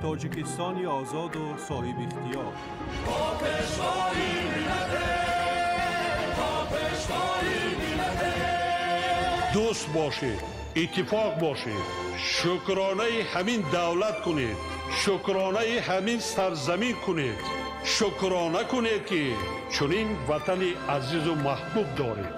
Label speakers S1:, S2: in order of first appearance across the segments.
S1: Тоҷикистони озоду соҳибихтиёр.
S2: Бо Пешвои миллате, бо Пешвои миллате.
S3: Дӯст бошед, иттифоқ бошед, шукронаи ҳамин давлат кунед, шукронаи ҳамин сарзамин кунед, шукрона кунед, ки чунин ватани азизу маҳбуб доред.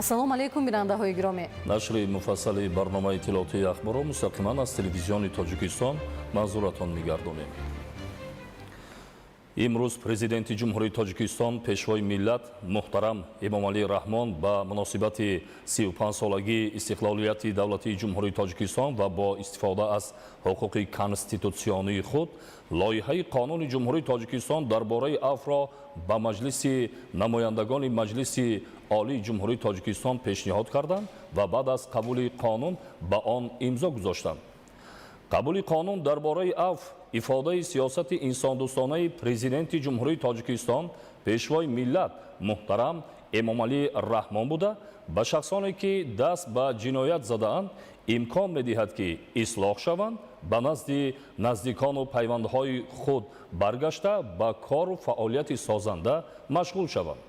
S4: Ассалому алайкум, бинандаҳои гиромӣ.
S5: Нашри муфассали барномаи иттилоотии Ахборро мустақиман аз Телевизиони Тоҷикистон манзуратон мегардонем. Имрӯз Президенти Ҷумҳурии Тоҷикистон, Пешвои миллат муҳтарам Эмомалӣ Раҳмон ба муносибати 35-солагии истиқлолияти давлатии Ҷумҳурии Тоҷикистон ва бо истифода аз ҳуқуқи конститутсионии худ лоиҳаи Қонуни Ҷумҳурии Тоҷикистон дар бораи афвро ба Маҷлиси намояндагони Маҷлиси Олии Ҷумҳурии Тоҷикистон пешниҳод карданд ва баъд аз қабули қонун ба он имзо гузоштанд. Қабули қонун дар бораи афв ифодаи сиёсати инсондӯстонаи Президенти Ҷумҳурии Тоҷикистон, Пешвои миллат муҳтарам Эмомалӣ Раҳмон буда, ба шахсоне, ки даст ба ҷиноят задаанд, имкон медиҳад, ки ислоҳ шаванд, ба назди наздикону пайвандҳои худ баргашта, ба кору фаъолияти созанда машғул шаванд.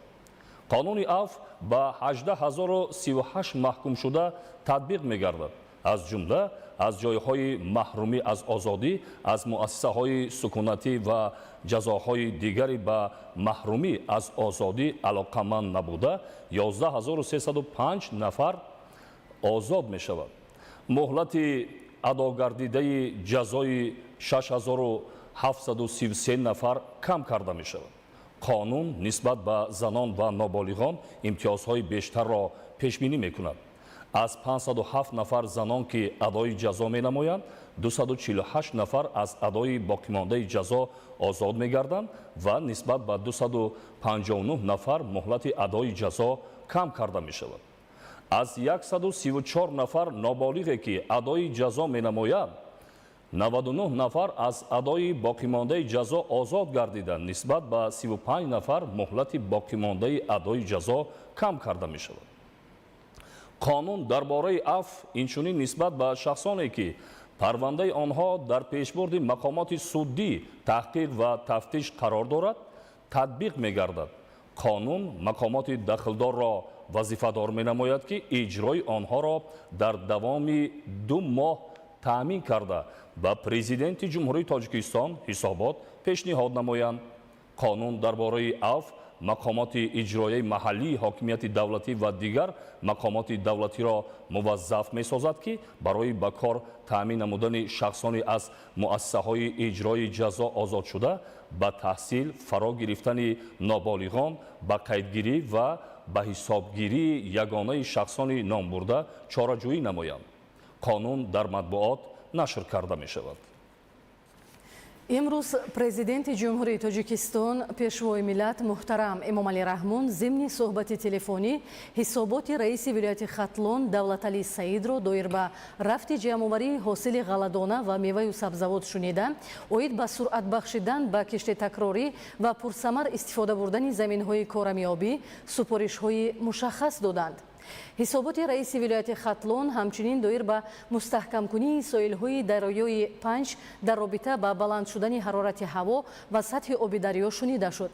S5: Қонуни афв ба 18 038 маҳкумшуда татбиқ мегардад, аз ҷумла аз ҷойҳои маҳрумӣ аз озодӣ, аз муассисаҳои сукунатӣ ва ҷазоҳои дигари ба маҳрумӣ аз озодӣ алоқаманд набуда 11 305 нафар озод мешавад. Муҳлати адогардидаи ҷазои 6733 нафар кам карда мешавад. Қонун нисбат ба занон ва ноболиғон имтиёзҳои бештарро пешбинӣ мекунад. Аз 507 нафар занон, ки адои ҷазо менамоянд, 248 нафар аз адои боқимондаи ҷазо озод мегарданд ва нисбат ба 259 нафар муҳлати адои ҷазо кам карда мешавад. Аз 134 нафар ноболиғе, ки адои ҷазо менамоянд, 99 нафар аз адои боқимондаи ҷазо озод гардида, нисбат ба 35 нафар муҳлати боқимондаи адои ҷазо кам карда мешавад. Қонун дар бораи афв инчунин нисбат ба шахсоне, ки парвандаи онҳо дар пешбурди мақомоти суддӣ таҳқиқ ва тафтиш қарор дорад, татбиқ мегардад. Қонун мақомоти дахлдорро вазифадор менамояд, ки иҷрои онҳоро дар давоми 2 моҳ таъмин карда, ба Президенти Ҷумҳурии Тоҷикистон ҳисобот пешниҳод намоянд. Қонун дар бораи афв мақомоти иҷроияи маҳаллии ҳокимияти давлатӣ ва дигар мақомоти давлатиро муваззаф месозад, ки барои ба кор таъмин намудани шахсони аз муассисаҳои иҷрои ҷазо озодшуда, ба таҳсил фаро гирифтани ноболиғон, ба қайдгирӣ ва ба ҳисобгирии ягонаи шахсони номбурда чораҷӯӣ намоянд. Қонун дар матбуот нашр карда мешавад.
S4: Имрӯз Президенти Ҷумҳурии Тоҷикистон, Пешвои миллат муҳтарам Эмомалӣ Раҳмон зимни суҳбати телефонӣ ҳисоботи раиси вилояти Хатлон Давлаталӣ Саидро доир ба рафти ҷамъоварии ҳосили ғалладона ва меваю сабзавот шунида, оид ба суръат бахшидан ба кишти такрорӣ ва пурсамар истифода бурдани заминҳои корамиобӣ супоришҳои мушаххас доданд. Ҳисоботи раиси вилояти Хатлон ҳамчунин доир ба мустаҳкамкунии соҳилҳои дарёи Панҷ дар робита ба баланд шудани ҳарорати ҳаво ва сатҳи оби дарё шунида шуд.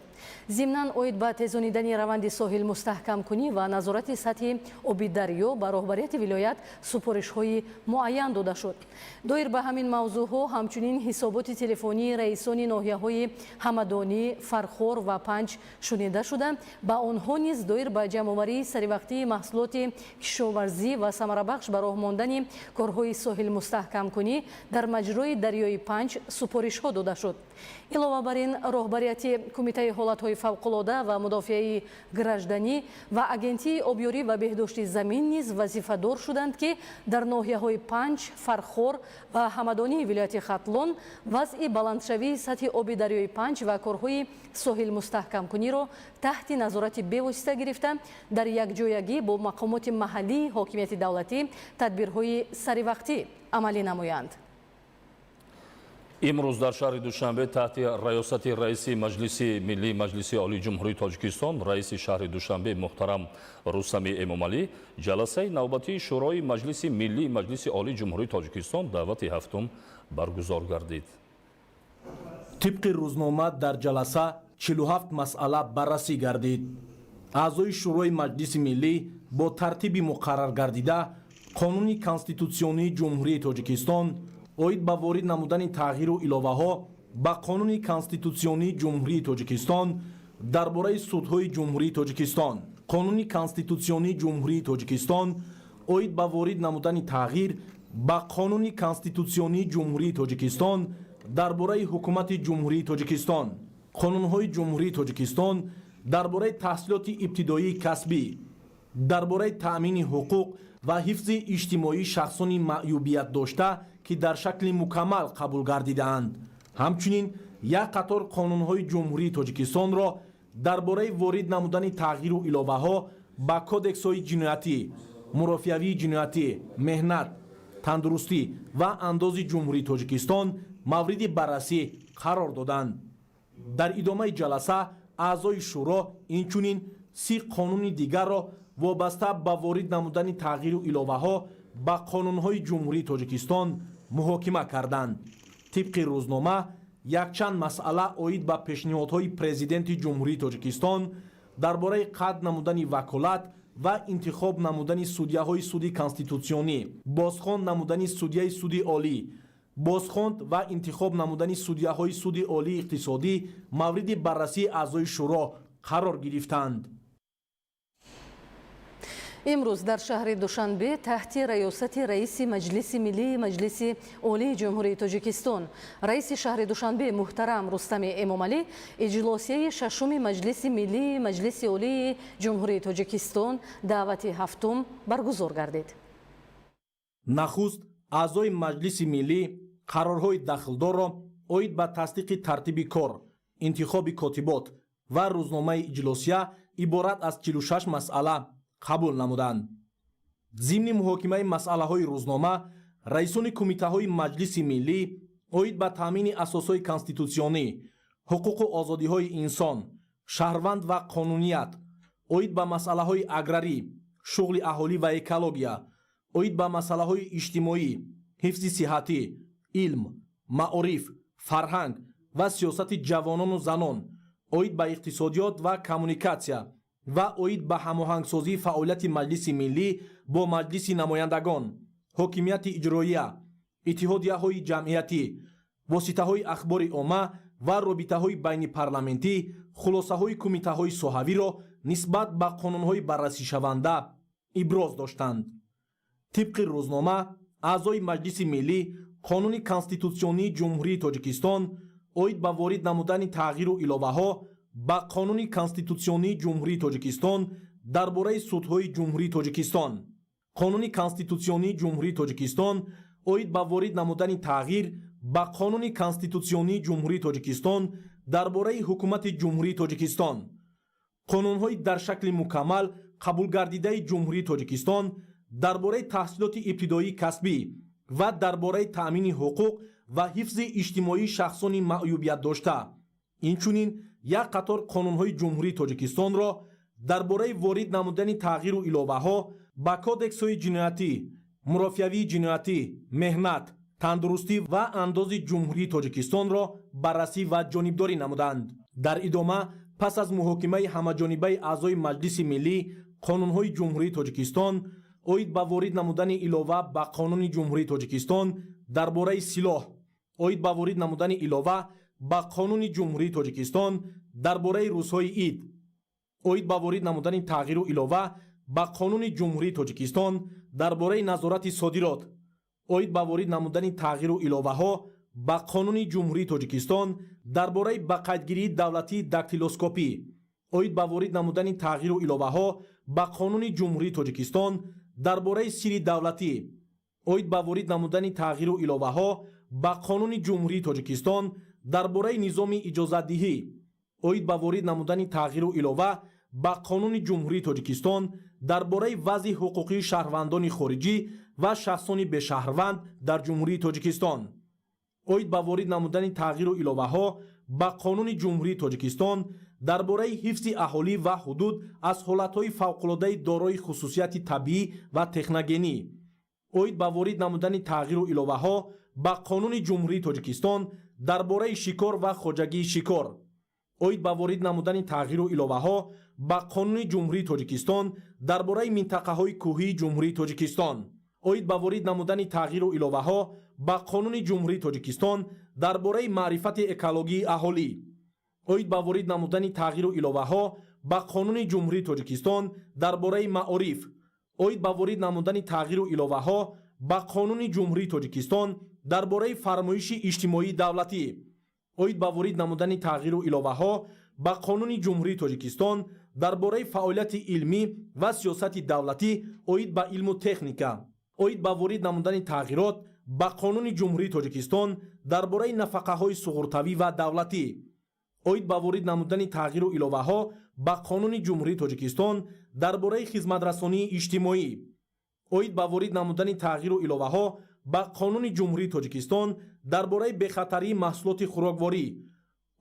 S4: Зимнан, оид ба тезонидани раванди соҳил мустаҳкамкунӣ ва назорати сатҳи оби дарё ба роҳбарияти вилоят супоришҳои муайян дода шуд. Доир ба ҳамин мавзӯъҳо ҳамчунин ҳисоботи телефонии раисони ноҳияҳои Ҳамадонӣ, Фархор ва Панҷ шунида шуда, ба онҳо низ доир ба ҷамъоварии саривақтии маҳсулоти маҳсулоти кишоварзӣ ва самарабахш ба роҳ мондани корҳои соҳилмустаҳкамкунӣ дар маҷрои дарёи Панҷ супоришҳо дода шуд. Илова бар ин, роҳбарияти Кумитаи ҳолатҳои фавқулода ва мудофиаи гражданӣ ва Агентии обёрӣ ва беҳдошти замин низ вазифадор шуданд, ки дар ноҳияҳои Панҷ, Фархор ва Ҳамадонии вилояти Хатлон вазъи баландшавии сатҳи оби дарёи Панҷ ва корҳои соҳилмустаҳкамкуниро таҳти назорати бевосита гирифта, дар якҷоягӣ бо мақомоти маҳаллии ҳокимияти давлатӣ тадбирҳои саривақтӣ амалӣ намоянд.
S5: Имрӯз дар шаҳри Душанбе таҳти раёсати раиси Маҷлиси Миллии Маҷлиси Олии Ҷумҳурии Тоҷикистон, раиси шаҳри Душанбе муҳтарам Рустами Эмомалӣ ҷаласаи навбатии Шӯрои Маҷлиси Миллии Маҷлиси Олии Ҷумҳурии Тоҷикистон даъвати ҳафтум баргузор гардид.
S6: Тибқи рӯзнома, дар ҷаласа 47 масъала баррасӣ гардид. Аъзои Шӯрои Маҷлиси Миллӣ бо тартиби муқарраргардида Қонуни конститутсионии Ҷумҳурии Тоҷикистон оид ба ворид намудани тағйиру иловаҳо ба Қонуни конститутсионии Ҷумҳурии Тоҷикистон дар бораи судҳои Ҷумҳурии Тоҷикистон, Қонуни конститутсионии Ҷумҳурии Тоҷикистон оид ба ворид намудани тағйир ба Қонуни конститутсионии Ҷумҳурии Тоҷикистон дар бораи Ҳукумати Ҷумҳурии Тоҷикистон, қонунҳои Ҷумҳурии Тоҷикистон дар бораи таҳсилоти ибтидоии касбӣ, дар бораи таъмини ҳуқуқ ва ҳифзи иҷтимоии шахсони маъюбият дошта, ки дар шакли мукаммал қабул гардидаанд, ҳамчунин як қатор қонунҳои Ҷумҳурии Тоҷикистонро дар бораи ворид намудани тағйиру иловаҳо ба кодексҳои ҷиноятӣ, мурофиавии ҷиноятӣ, меҳнат, тандурустӣ ва андози Ҷумҳурии Тоҷикистон мавриди баррасӣ қарор доданд. Дар идомаи ҷаласа аъзои шӯро инчунин 30 қонуни дигарро вобаста ба ворид намудани тағйиру иловаҳо ба қонунҳои Ҷумҳурии Тоҷикистон муҳокима карданд. Тибқи рӯзнома, якчанд масъала оид ба пешниҳодҳои Президенти Ҷумҳурии Тоҷикистон дар бораи қатъ намудани ваколат ва интихоб намудани судяҳои Суди Конститутсионӣ, бозхонд намудани судяи Суди Олӣ, бозхонд ва интихоб намудани судяҳои Суди Олии Иқтисодӣ мавриди баррасии аъзои шӯро қарор гирифтанд.
S4: Имрӯз дар шаҳри Душанбе таҳти раёсати раиси Маҷлиси Миллии Маҷлиси Олии Ҷумҳурии Тоҷикистон, раиси шаҳри Душанбе муҳтарам Рустами Эмомалӣ иҷлосияи шашуми Маҷлиси Миллии Маҷлиси Олии Ҷумҳурии Тоҷикистон даъвати ҳафтум баргузор гардид.
S6: Нахуст аъзои Маҷлиси Миллӣ қарорҳои дахлдорро оид ба тасдиқи тартиби кор, интихоби котибот ва рӯзномаи иҷлосия иборат аз 46 масъала қабул намуданд. Зимни муҳокимаи масъалаҳои рӯзнома раисони кумитаҳои Маҷлиси Миллӣ оид ба таъмини асосҳои конститутсионӣ, ҳуқуқу озодиҳои инсон, шаҳрванд ва қонуният, оид ба масъалаҳои аграрӣ, шуғли аҳолӣ ва экология, оид ба масъалаҳои иҷтимоӣ, ҳифзи сиҳатӣ, илм, маориф, фарҳанг ва сиёсати ҷавонону занон, оид ба иқтисодиёт ва коммуникатсия ва оид ба ҳамоҳангсозии фаъолияти Маҷлиси Миллӣ бо Маҷлиси Намояндагон, ҳокимияти иҷроия, иттиҳодияҳои ҷамъиятӣ, воситаҳои ахбори омма ва робитаҳои байнипарламентӣ хулосаҳои кумитаҳои соҳавиро нисбат ба қонунҳои баррасишаванда иброз доштанд. Тибқи рӯзнома, аъзои Маҷлиси Миллӣ Қонуни конститутсионии Ҷумҳурии Тоҷикистон оид ба ворид намудани тағйиру иловаҳо ба Қонуни конститутсионии Ҷумҳурии Тоҷикистон дар бораи судҳои Ҷумҳурии Тоҷикистон, Қонуни конститутсионии Ҷумҳурии Тоҷикистон оид ба ворид намудани тағйир ба Қонуни конститутсионии Ҷумҳурии Тоҷикистон дар бораи Ҳукумати Ҷумҳурии Тоҷикистон, қонунҳои дар шакли мукаммал қабулгардидаи Ҷумҳурии Тоҷикистон дар бораи таҳсилоти ибтидоии касбӣ ва дар бораи таъмини ҳуқуқ ва ҳифзи иҷтимоии шахсони маъюбиятдошта, инчунин як қатор қонунҳои Ҷумҳурии Тоҷикистонро дар бораи ворид намудани тағйиру иловаҳо ба кодексҳои ҷиноятӣ, мурофиавии ҷиноятӣ, меҳнат, тандурустӣ ва андози Ҷумҳурии Тоҷикистонро баррасӣ ва ҷонибдорӣ намуданд. Дар идома, пас аз муҳокимаи ҳамаҷонибаи аъзои Маҷлиси Миллӣ, қонунҳои Ҷумҳурии Тоҷикистон оид ба ворид намудани илова ба Қонуни Ҷумҳурии Тоҷикистон дар бораи силоҳ, оид ба ворид намудани илова ба Қонуни Ҷумҳурии Тоҷикистон дар бораи рӯзҳои ид, оид ба ворид намудани тағйиру илова ба Қонуни Ҷумҳурии Тоҷикистон дар бораи назорати содирот, оид ба ворид намудани тағйиру иловаҳо ба Қонуни Ҷумҳурии Тоҷикистон дар бораи ба қайдгирии давлатии дактилоскопӣ, оид ба ворид намудани тағйиру иловаҳо ба Қонуни Ҷумҳурии Тоҷикистон дар бораи сирри давлатӣ, оид ба ворид намудани тағйиру иловаҳо ба Қонуни Ҷумҳурии Тоҷикистон дар бораи низоми иҷозатдиҳӣ, оид ба ворид намудани тағйиру илова ба Қонуни Ҷумҳурии Тоҷикистон дар бораи вазъи ҳуқуқии шаҳрвандони хориҷӣ ва шахсони бешаҳрванд дар Ҷумҳурии Тоҷикистон, оид ба ворид намудани тағйиру иловаҳо ба Қонуни Ҷумҳурии Тоҷикистон дар бораи ҳифзи аҳолӣ ва ҳудуд аз ҳолатҳои фавқулодаи дорои хусусияти табиӣ ва техногенӣ, оид ба ворид намудани тағйиру иловаҳо ба Қонуни Ҷумҳурии Тоҷикистон дар бораи шикор ва хоҷагии шикор, оид ба ворид намудани тағйиру иловаҳо ба Қонуни Ҷумҳурии Тоҷикистон дар бораи минтақаҳои кӯҳии Ҷумҳурии Тоҷикистон, оид ба ворид намудани тағйиру иловаҳо ба Қонуни Ҷумҳурии Тоҷикистон дар бораи маърифати экологии аҳолӣ, оид ба ворид намудани тағйиру иловаҳо ба Қонуни Ҷумҳурии Тоҷикистон дар бораи маориф, оид ба ворид намудани тағйиру иловаҳо ба Қонуни Ҷумҳурии Тоҷикистон дар бораи фармоиши иҷтимоии давлатӣ, оид ба ворид намудани тағйиру иловаҳо ба Қонуни Ҷумҳурии Тоҷикистон дар бораи фаъолияти илмӣ ва сиёсати давлатӣ оид ба илму техника, оид ба ворид намудани тағйирот ба Қонуни Ҷумҳурии Тоҷикистон дар бораи нафақаҳои суғуртавӣ ва давлатӣ, оид ба ворид намудани тағйиру иловаҳо ба Қонуни Ҷумҳурии Тоҷикистон дар бораи хизматрасонии иҷтимоӣ, оид ба ворид намудани тағйиру иловаҳо ба Қонуни Ҷумҳурии Тоҷикистон дар бораи бехатарии маҳсулоти хӯрокворӣ,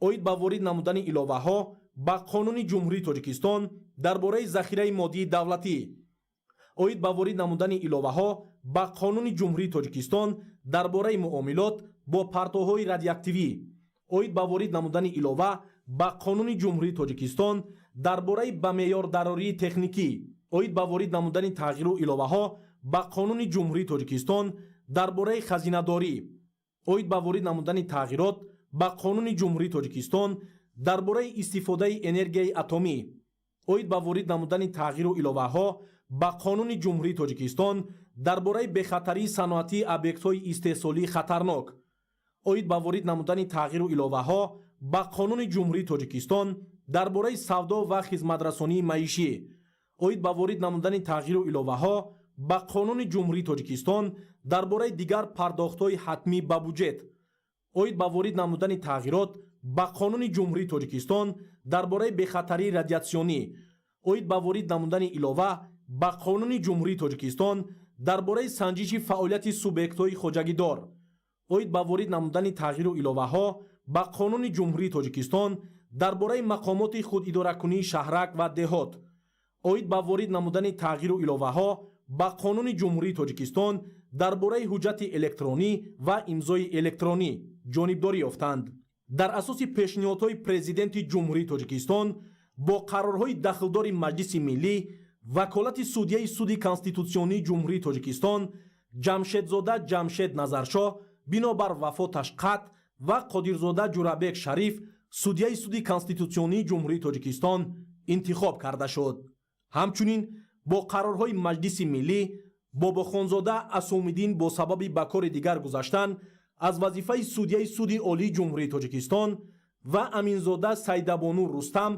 S6: оид ба ворид намудани иловаҳо ба Қонуни Ҷумҳурии Тоҷикистон дар бораи захираи моддии давлатӣ, оид ба ворид намудани иловаҳо ба Қонуни Ҷумҳурии Тоҷикистон дар бораи муомилот бо партовҳои радиоактивӣ, оид ба ворид намудани илова ба Қонуни Ҷумҳурии Тоҷикистон дар бораи ба меъёр дарории техникӣ, оид ба ворид намудани тағйиру иловаҳо ба Қонуни Ҷумҳурии Тоҷикистон дар бораи хазинадорӣ, оид ба ворид намудани тағйирот ба Қонуни Ҷумҳурии Тоҷикистон дар бораи истифодаи энергияи атомӣ, оид ба ворид намудани тағйиру иловаҳо ба Қонуни Ҷумҳурии Тоҷикистон дар бораи бехатарии саноатии объектҳои истеҳсолии хатарнок, оид ба ворид намудани тағйиру иловаҳо ба Қонуни Ҷумҳурии Тоҷикистон дар бораи савдо ва хизматрасонии маишӣ, оид ба ворид намудани тағйиру иловаҳо ба Қонуни Ҷумҳурии Тоҷикистон дар бораи дигар пардохтҳои ҳатмӣ ба буҷет, оид ба ворид намудани тағйирот ба Қонуни Ҷумҳурии Тоҷикистон дар бораи бехатарии радиатсионӣ, оид ба ворид намудани илова ба Қонуни Ҷумҳурии Тоҷикистон дар бораи санҷиши фаъолияти субъектҳои хоҷагидор, оид ба ворид намудани тағйиру иловаҳо ба Қонуни Ҷумҳурии Тоҷикистон дар бораи мақомоти худидоракунии шаҳрак ва деҳот, оид ба ворид намудани тағйиру иловаҳо ба Қонуни Ҷумҳурии Тоҷикистон дар бораи ҳуҷҷати электронӣ ва имзои электронӣ ҷонибдорӣ ёфтанд. Дар асоси пешниҳодҳои Президенти Ҷумҳурии Тоҷикистон бо қарорҳои дахлдори Маҷлиси Миллӣ ваколати судяи Суди Конститутсионии Ҷумҳурии Тоҷикистон Ҷамшедзода Ҷамшед Назаршоҳ бинобар вафоташ қатъ ва Қодирзода Ҷурабек Шариф судяи Суди Конститутсионии Ҷумҳурии Тоҷикистон интихоб карда шуд. Ҳамчунин бо қарорҳои Маҷлиси Миллӣ Бобохонзода Асомиддин бо сабаби ба кори дигар гузаштан аз вазифаи судяи Суди Олии Ҷумҳурии Тоҷикистон ва Аминзода Сайдабону Рустам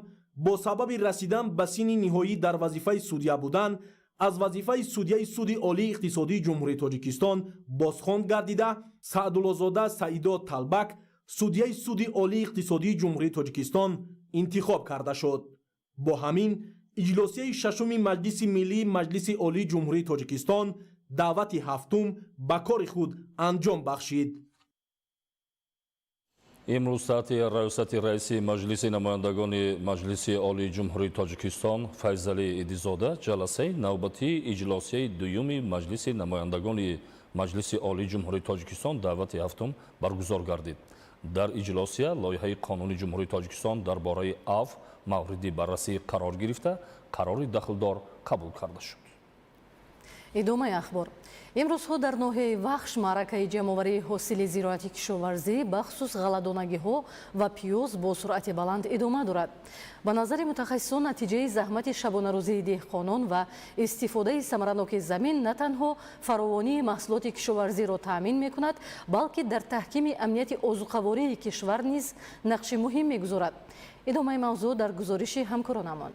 S6: бо сабаби расидан ба синни ниҳоӣ дар вазифаи судя будан аз вазифаи судяи Суди Олии Иқтисодии Ҷумҳурии Тоҷикистон бозхонд гардида, Саъдуллозода Саидо Талбак судяи Суди Олии Иқтисодии Ҷумҳурии Тоҷикистон интихоб карда шуд. Бо ҳамин иҷлосияи шашуми Маҷлиси Миллии Маҷлиси Олии Ҷумҳурии Тоҷикистон даъвати ҳафтум ба кори худ анҷом бахшид.
S5: Имрӯз таҳти раёсати раиси Маҷлиси намояндагони Маҷлиси Олии Ҷумҳурии Тоҷикистон Файзалӣ Идизода ҷаласаи навбатии иҷлосияи дуюми Маҷлиси намояндагони Маҷлиси Олии Ҷумҳурии Тоҷикистон даъвати ҳафтум баргузор гардид. Дар иҷлосия лоиҳаи Қонуни Ҷумҳурии Тоҷикистон дар бораи афв мавриди баррасӣ қарор гирифта, қарори дахлдор қабул карда шуд.
S4: Идомаи ахбор. Имрӯзҳо дар ноҳияи Вахш маъракаи ҷамъоварии ҳосили зироати кишоварзӣ, бахусус ғалладонагиҳо ва пиёз, бо суръати баланд идома дорад. Ба назари мутахассисон, натиҷаи заҳмати шабонарӯзии деҳқонон ва истифодаи самараноки замин на танҳо фаровонии маҳсулоти кишоварзиро таъмин мекунад, балки дар таҳкими амнияти озуқавории кишвар низ нақши муҳим мегузорад. Идомаи мавзӯъ дар гузориши ҳамкоронамон.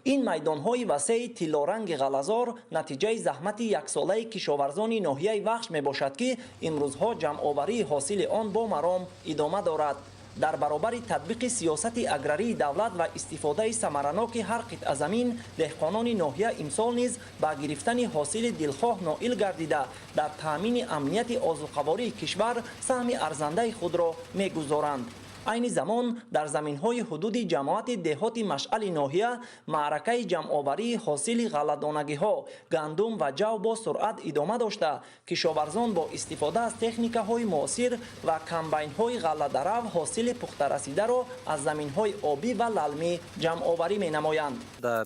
S7: Ин майдонҳои васеи тиллоранги ғаллазор натиҷаи заҳмати яксолаи кишоварзони ноҳияи Вахш мебошад, ки имрӯзҳо ҷамъоварии ҳосили он бо маром идома дорад. Дар баробари татбиқи сиёсати аграрии давлат ва истифодаи самараноки ҳар қитъа замин, деҳқонони ноҳия имсол низ ба гирифтани ҳосили дилхоҳ ноил гардида, дар таъмини амнияти озуқавории кишвар саҳми арзандаи худро мегузоранд. Айни замон дар заминҳои ҳудуди ҷамоати деҳоти Машъали ноҳия маъракаи ҷамъоварии ҳосили ғалладонагиҳо, гандум ва ҷав бо суръат идома дошта, кишоварзон бо истифода аз техникаҳои муосир ва комбайнҳои ғалладарав ҳосили пухтарасидаро аз заминҳои обӣ ва лалмӣ ҷамъоварӣ менамоянд.
S8: Дар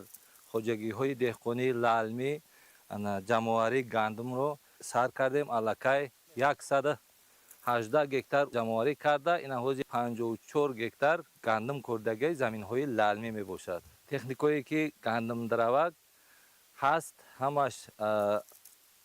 S8: хоҷагиҳои деҳқонии лалмӣ ҷамъоварии гандумро сар кардем. Аллакай 118 гектар ҷамъоварӣ карда, ин ҳози 54 гектар гандум кордагии заминҳои лалмӣ мебошад. Техникое ки гандумдаравак ҳаст, ҳамаш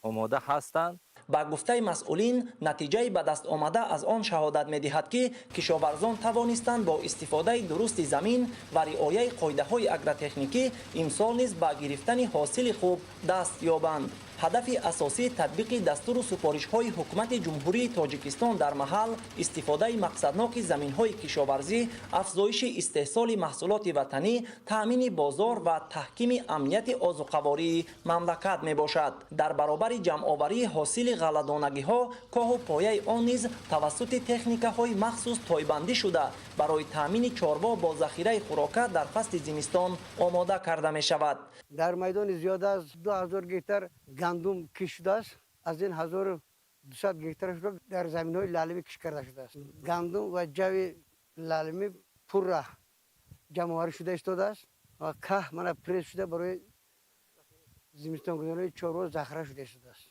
S8: омода ҳастанд.
S7: Ба гуфтаи масъулин, натиҷаи ба даст омада аз он шаҳодат медиҳад, ки кишоварзон тавонистанд бо истифодаи дурусти замин ва риояи қоидаҳои агротехникӣ имсол низ ба гирифтани ҳосили хуб даст ёбанд. Ҳадафи асосии татбиқи дастуру супоришҳои Ҳукумати Ҷумҳурии Тоҷикистон дар маҳал истифодаи мақсадноки заминҳои кишоварзӣ, афзоиши истеҳсоли маҳсулоти ватанӣ, таъмини бозор ва таҳкими амнияти озуқавории мамлакат мебошад. Дар баробари ҷамъоварии ҳосили ғалладонагиҳо, коҳу пояи он низ тавассути техникаҳои махсус тойбандӣ шуда, барои таъмини чорво бо захираи хӯрока дар фасли зимистон омода карда мешавад.
S9: Дар майдони зиёда аз 2000 гектар гандум кишт шудааст. Аз ин 1200 гектарашро дар заминҳои лалмӣ кишт карда шудааст. Гандум ва ҷави лалмӣ пурра ҷамъоварӣ шуда истодааст ва каҳ мана пресс шуда, барои зимистонгузаронии чорво захира шуда истодааст.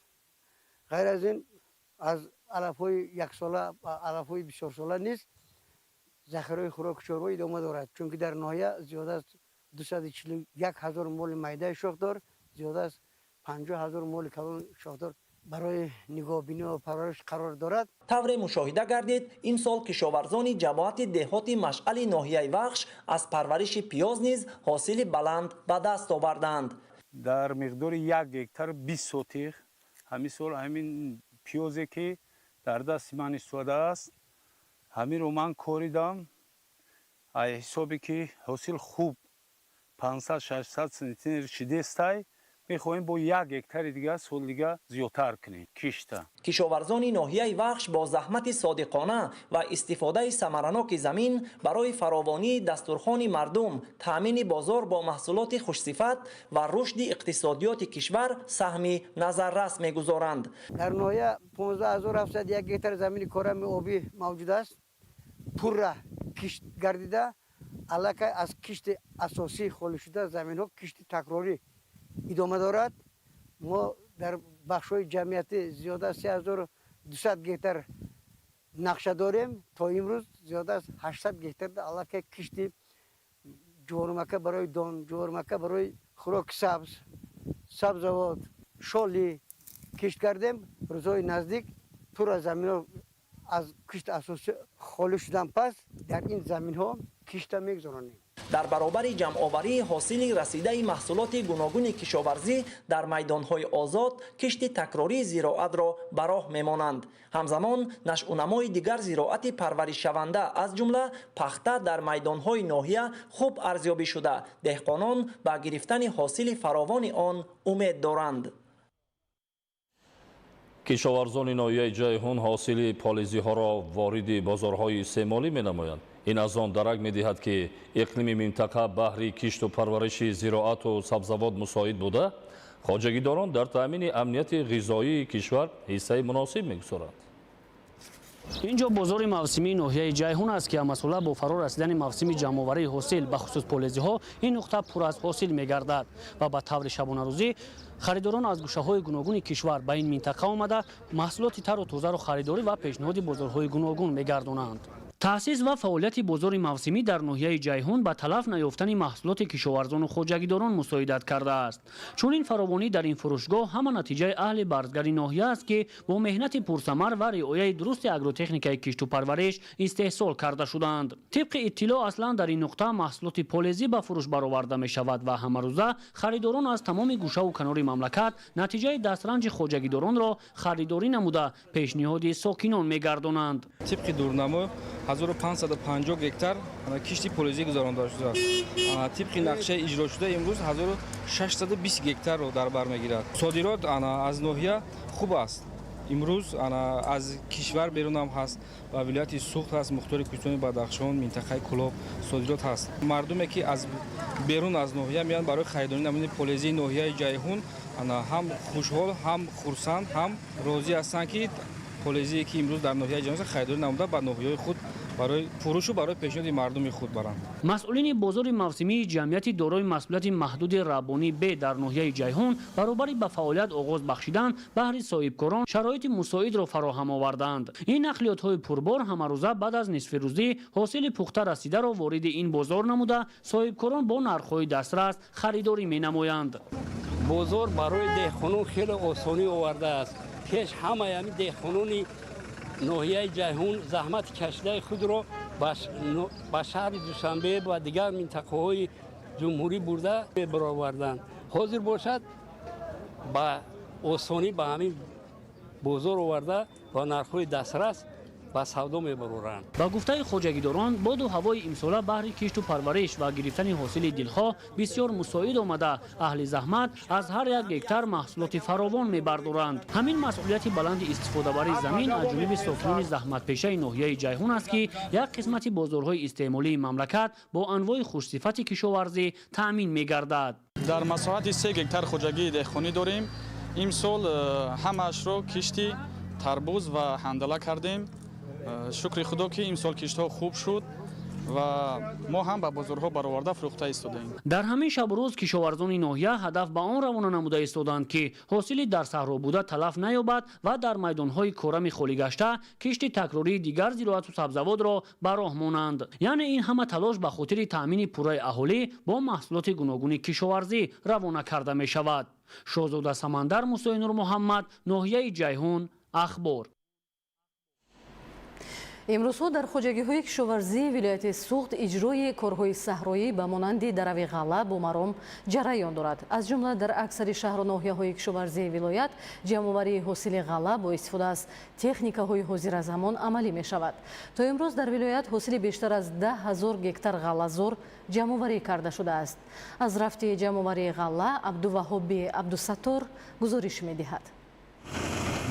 S9: Ғайр аз ин, аз алафҳои яксола ва алафҳои бисёрсола низ захираҳои хӯроки чорво идома дорад, чунки дар ноҳия зиёда аз 241 000 моли майдаи шохдор, зиёда аз 50 000 моли калони шохдор барои нигоҳбинӣ ва парвариш қарор дорад.
S7: Тавре мушоҳида гардид, имсол кишоварзони ҷамоати деҳоти Машъали ноҳияи Вахш аз парвариши пиёз низ ҳосили баланд ба даст оварданд.
S10: Дар миқдори 1 гектар 20 сотих ҳамин сол ҳамин пиёзе, ки дар дасти ман истодааст, ҳаминро ман коридам. Ай ҳисобе ки ҳосил хуб 500-600 сентнер шидестай, мехоҳем бо 1 гектари дига соли дига зиёдтар кунем кишта.
S7: Кишоварзони ноҳияи Вахш бо заҳмати содиқона ва истифодаи самараноки замин барои фаровонии дастурхони мардум, таъмини бозор бо маҳсулоти хушсифат ва рушди иқтисодиёти кишвар саҳми назаррас мегузоранд.
S9: Дар ноҳия 15 701 гектар замини корами обӣ мавҷуд аст, пурра кишт гардида, аллакай аз кишти асосӣ холӣ шуда заминҳо кишти такрорӣ идома дорад. Мо дар бахшҳои ҷамъиятӣ зиёда аз 3200 гектар нақша дорем. То имрӯз зиёда аз 800 гектар аллакай кишти ҷуворимакка барои дон, ҷуворимакка барои хӯроки сабз, сабзавот, шолӣ кишт кардем. Рӯзҳои наздик пурра заминҳо аз кишти асосӣ холӣ шудан пас, дар ин заминҳо кишта мегузаронем.
S7: Дар баробари ҷамъоварии ҳосили расидаи маҳсулоти гуногуни кишоварзӣ, дар майдонҳои озод кишти такрории зироатро ба роҳ мемонанд. Ҳамзамон нашъунамои дигар зироати парваришшаванда, аз ҷумла пахта, дар майдонҳои ноҳия хуб арзёбӣ шуда, деҳқонон ба гирифтани ҳосили фаровони он умед доранд.
S5: Кишоварзони ноҳияи Ҷайҳун ҳосили полизиҳоро вориди бозорҳои истеъмолӣ менамоянд. Ин аз он дарак медиҳад, ки иқлими минтақа баҳри кишту парвариши зироату сабзавот мусоид буда, хоҷагидорон дар таъмини амнияти ғизоии кишвар ҳиссаи муносиб мегузоранд.
S11: Инҷо бозори мавсимии ноҳияи Ҷайҳун аст, ки ҳамасола бо фаро расидани мавсими ҷамъоварии ҳосил, бахусус полезиҳо, ин нуқта пур аз ҳосил мегардад ва ба таври шабонарӯзӣ харидорон аз гӯшаҳои гуногуни кишвар ба ин минтақа омада, маҳсулоти тару тозаро харидорӣ ва пешниҳоди бозорҳои гуногун мегардонанд. Таъсис ва фаъолияти бозори мавсимӣ дар ноҳияи Ҷайҳун ба талаф наёфтани маҳсулоти кишоварзону хоҷагидорон мусоидат кардааст. Чунин фаровонӣ дар ин фурӯшгоҳ ҳама натиҷаи аҳли барзгари ноҳия аст, ки бо меҳнати пурсамар ва риояи дурусти агротехникаи кишту парвариш истеҳсол карда шудаанд. Тибқи иттилоъ, аслан дар ин нуқта маҳсулоти полезӣ ба фурӯш бароварда мешавад ва ҳамарӯза харидорон аз тамоми гӯшаву канори мамлакат натиҷаи дастранҷи хоҷагидоронро харидорӣ намуда, пешниҳоди сокинон мегардонанд.
S12: Тибқи дурнамо 1550 гектар кишти полезӣ гузаронда шудааст. Тибқи нақшаи иҷрошуда имрӯз 1620 гектарро дар бар мегирад. Содирот аз ноҳия хуб аст. Имрӯз аз кишвар берунам ҳаст, ба вилояти Суғд ҳаст, мухтори кӯҳистони Бадахшон, минтақаи Кӯлоб содирот ҳаст. Мардуме ки аз берун аз ноҳия меоянд барои харидорӣ намудани полезии ноҳияи Ҷайҳун, ҳам хушҳол, ҳам хурсанд, ҳам розӣ ҳастанд, ки полезие ки имрӯз дар ноҳияи Ҷайҳун харидорӣ намуда, ба ноҳияҳои худ барои фурӯшу барои пешниҳоди мардуми худ баранд.
S11: Масъулини бозори мавсимии ҷамъияти дорои масъулияти маҳдуди Раббонӣ Б дар ноҳияи Ҷайҳун баробари ба фаъолият оғоз бахшидан баҳри соҳибкорон шароити мусоидро фароҳам овардаанд. Ин нақлиётҳои пурбор ҳамарӯза баъд аз нисфирӯзӣ ҳосили пухта расидаро вориди ин бозор намуда, соҳибкорон бо нархҳои дастрас харидорӣ менамоянд.
S13: Бозор барои деҳқонон хеле осонӣ овардааст. Пеш ҳамаи ҳамин деҳқонони ноҳияи Ҷайҳун заҳмати кашидаи худро ба шаҳри Душанбе ва дигар минтақаҳои ҷумҳурӣ бурда мебароварданд. Ҳозир бошад, ба осонӣ ба ҳамин бозор оварда ва нархҳои дастрас ба савдо мебароранд.
S11: Ба гуфтаи хоҷагидорон, боду ҳавои имсола баҳри кишту парвариш ва гирифтани ҳосили дилхоҳ бисёр мусоид омада, аҳли заҳмат аз ҳар як гектар маҳсулоти фаровон мебардоранд. Ҳамин масъулияти баланди истифодабарии замин аз ҷониби сокинони заҳматпешаи ноҳияи Ҷайҳун аст, ки як қисмати бозорҳои истеъмолии мамлакат бо анвои хушсифати кишоварзӣ таъмин мегардад.
S14: Дар масоҳати 3 гектар хоҷагии деҳқонӣ дорем. Имсол ҳамаашро кишти тарбуз ва ҳандала кардем. Шукри худо, ки имсол киштҳо хуб шуд ва мо ҳам ба бозорҳо бароварда фурӯхта истодаем.
S11: Дар ҳамин шабу рӯз кишоварзони ноҳия ҳадаф ба он равона намуда истоданд, ки ҳосили дар саҳро буда талаф наёбад ва дар майдонҳои корами холигашта кишти такрории дигар зироату сабзавотро ба роҳ монанд. Яъне ин ҳама талош ба хотири таъмини пурраи аҳолӣ бо маҳсулоти гуногуни кишоварзӣ равона карда мешавад. Шоҳзода Самандар, Мусои Нурмуҳаммад, ноҳияи Ҷайҳун, Ахбор.
S4: Имрӯзҳо дар хоҷагиҳои кишоварзии вилояти Суғд иҷрои корҳои саҳроӣ ба монанди дарави ғалла бо маром ҷараён дорад. Аз ҷумла дар аксари шаҳру ноҳияҳои кишоварзии вилоят ҷамъоварии ҳосили ғалла бо истифода аз техникаҳои ҳозиразамон амалӣ мешавад. То имрӯз дар вилоят ҳосили бештар аз 10 000 гектар ғаллазор ҷамъоварӣ карда шудааст. Аз рафти ҷамъоварии ғалла Абдуваҳоби Абдусаттор гузориш медиҳад.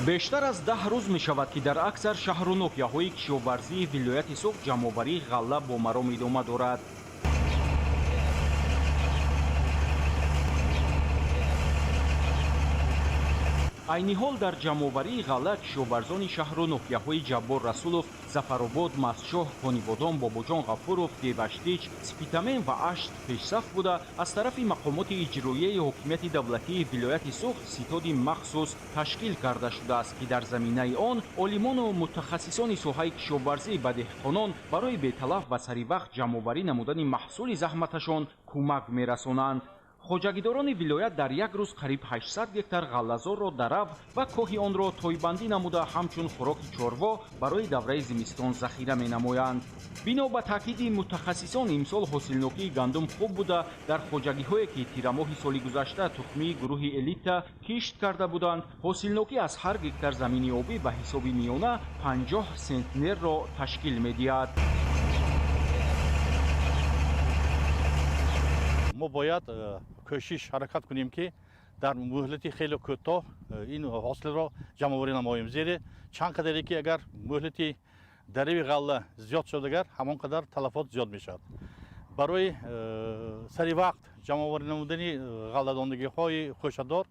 S15: Бештар аз 10 рӯз мешавад, ки дар аксар шаҳру ноҳияҳои кишоварзии вилояти Суғд ҷамъоварии ғалла бо маром идома дорад. Айни ҳол дар ҷамъоварии ғалла кишоварзони шаҳру ноҳияҳои Ҷаббор Расулов, Зафаробод, Мастчоҳ, Конибодом, Бобоҷон Ғафуров, Деваштич, Спитамен ва Ашт пешсаф буда, аз тарафи мақомоти иҷроияи ҳокимияти давлатии вилояти Суғд ситоди махсус ташкил карда шудааст, ки дар заминаи он олимону мутахассисони соҳаи кишоварзӣ ба деҳқонон барои беталаф ва саривақт ҷамъоварӣ намудани маҳсули заҳматашон кӯмак мерасонанд. Хоҷагидорони вилоят дар як рӯз қариб 800 гектар ғаллазорро дарав ва коҳи онро тойбандӣ намуда, ҳамчун хӯроки чорво барои давраи зимистон захира менамоянд. Бино ба таъкиди мутахассисон, имсол ҳосилнокии гандум хуб буда, дар хоҷагиҳое ки тирамоҳи соли гузашта тухмии гурӯҳи элита кишт карда буданд, ҳосилнокӣ аз ҳар гектар замини обӣ ба ҳисоби миёна 50 сентнерро ташкил медиҳад.
S16: Мо бояд кӯшиш ҳаракат кунем, ки дар муҳлати хеле кӯтоҳ ин ҳосилро ҷамъоварӣ намоем, зеро чанд қадаре ки агар муҳлати дарави ғалла зиёд шуд, агар ҳамон қадар талафот зиёд мешавад. Барои сари вақт ҷамъоварӣ намудани ғалладондагиҳои хӯшадор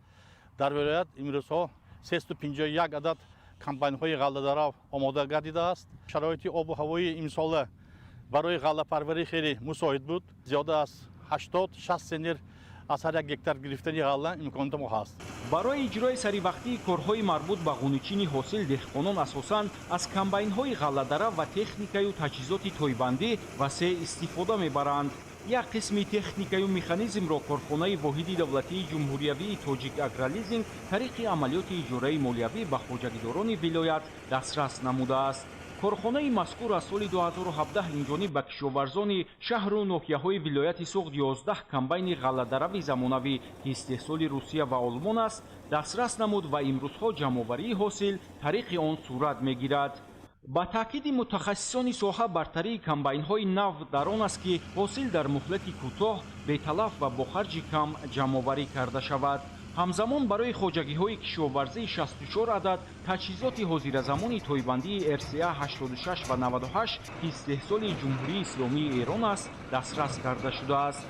S16: дар вилоят имрӯзҳо 351 адад Комбайнҳои ғалладарав омода гардидааст. Шароити обу ҳавои имсола барои ғаллапарварӣ хеле мусоид буд. Зиёда аз 80-60 центнер аз ҳар як гектар гирифтани ғалла имконият мо ҳаст.
S15: Барои иҷрои саривақтии корҳои марбут ба ғуничини ҳосил деҳқонон асосан аз комбайнҳои ғалладарав ва техникаю таҷҳизоти тойбандӣ васеъ истифода мебаранд. Як қисми техникаю механизмро корхонаи воҳиди давлатии ҷумҳуриявии Тоҷик Агролизинг тариқи амалиёти иҷораи молиявӣ ба хоҷагидорони вилоят дастрас намудааст. Корхонаи мазкур аз соли 2017 инҷониб ба кишоварзони шаҳру ноҳияҳои вилояти Суғд 11 комбайни ғалладарави замонавӣ, ки истеҳсоли Русия ва Олмон аст, дастрас намуд ва имрӯзҳо ҷамъоварии ҳосил тариқи он сурат мегирад. Ба таъкиди мутахассисони соҳа, бартарии комбайнҳои нав дар он аст, ки ҳосил дар муҳлати кӯтоҳ, беталаф ва бо харҷи кам ҷамъоварӣ карда шавад. Ҳамзамон барои хоҷагиҳои кишоварзӣ 64 адад таҷҳизоти ҳозиразамони тойбандии РСА 86 ва 98, ки истеҳсоли Ҷумҳурии Исломии Эрон аст, дастрас карда шудааст.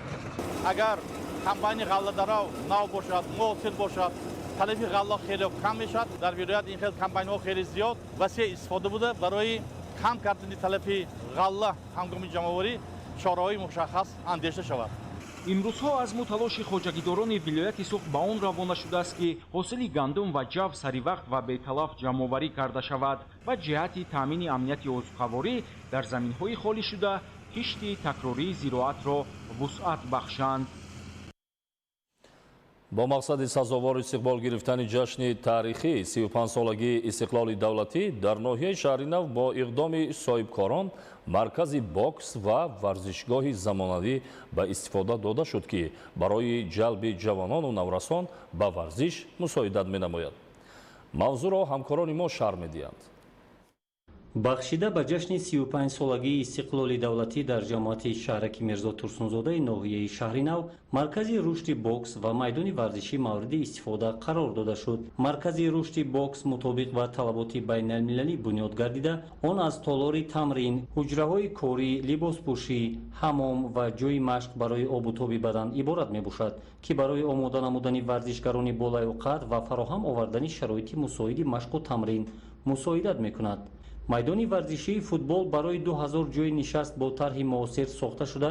S16: Агар комбайни ғалладарав нав бошад, муосир бошад, талафи ғалла хеле кам мешавад. Дар вилоят ин хел комбайнҳо хеле зиёд васеъ истифода буда, барои кам кардани талафи ғалла ҳангоми ҷамъоварӣ чораҳои мушаххас андешта шавад.
S15: Имрӯзҳо азму талоши хоҷагидорони вилояти Суғд ба он равона шудааст, ки ҳосили гандум ва ҷав саривақт ва беталаф ҷамъоварӣ карда шавад ва ҷиҳати таъмини амнияти озуқаворӣ дар заминҳои холӣ шуда кишти такрории зироатро вусъат бахшанд.
S5: Бо мақсади сазовор истиқбол гирифтани ҷашни таърихӣ 35-солагии истиқлоли давлатӣ дар ноҳияи Шаҳринав бо иқдоми соҳибкорон маркази бокс ва варзишгоҳи замонавӣ ба истифода дода шуд, ки барои ҷалби ҷавонону наврасон ба варзиш мусоидат менамояд. Мавзӯъро ҳамкорони мо шарҳ медиҳанд.
S17: Бахшида ба ҷашни 35-солагии истиқлоли давлатӣ дар ҷамоати шаҳраки Мирзо Турсунзодаи ноҳияи Шаҳринав маркази рушди бокс ва майдони варзишӣ мавриди истифода қарор дода шуд. Маркази рушди бокс мутобиқ ба талаботи байналмилалӣ бунёд гардида, он аз толори тамрин, ҳуҷраҳои корӣ, либоспӯшӣ, ҳамом ва ҷойи машқ барои обутоби бадан иборат мебошад, ки барои омода намудани варзишгарони болаёқат ва фароҳам овардани шароити мусоиди машқу тамрин мусоидат мекунад. Майдони варзишии футбол барои 2000 ҷойи нишаст бо тарҳи муосир сохта шуда,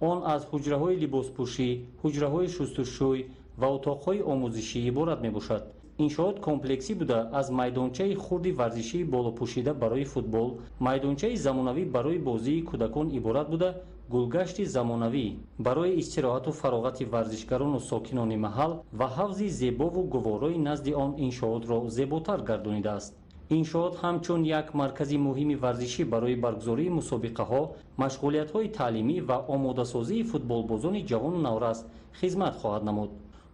S17: он аз ҳуҷраҳои либоспӯшӣ, ҳуҷраҳои шустушӯй ва утоқҳои омӯзишӣ иборат мебошад. Иншоот комплексӣ буда, аз майдончаи хурди варзишии болопӯшида барои футбол, майдончаи замонавӣ барои бозии кӯдакон иборат буда, гулгашти замонавӣ барои истироҳату фароғати варзишгарону сокинони маҳал ва ҳавзи зебову гуворои назди он иншоотро зеботар гардонидааст. Иншоот ҳамчун як маркази муҳими варзишӣ барои баргузории мусобиқаҳо, машғулиятҳои таълимӣ ва омодасозии футболбозони ҷавону наврас хизмат хоҳад намуд.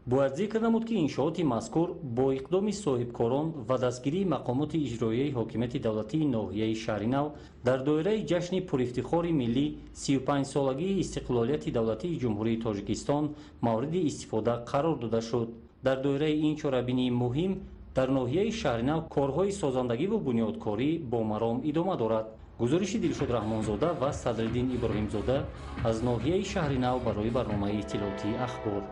S17: Бояд зикр намуд, ки иншооти мазкур бо иқдоми соҳибкорон ва дастгирии мақомоти иҷроияи ҳокимияти давлатии ноҳияи Шаҳринав дар доираи ҷашни пурифтихори миллӣ 35-солагии истиқлолияти давлатии Ҷумҳурии Тоҷикистон мавриди истифода қарор дода шуд. Дар доираи ин чорабинии муҳим дар ноҳияи Шаҳринав корҳои созандагиву бунёдкорӣ бо маром идома дорад. Гузориши Дилшод Раҳмонзода ва Садриддин Иброҳимзода аз ноҳияи Шаҳринав барои барномаи иттилоотии Ахбор.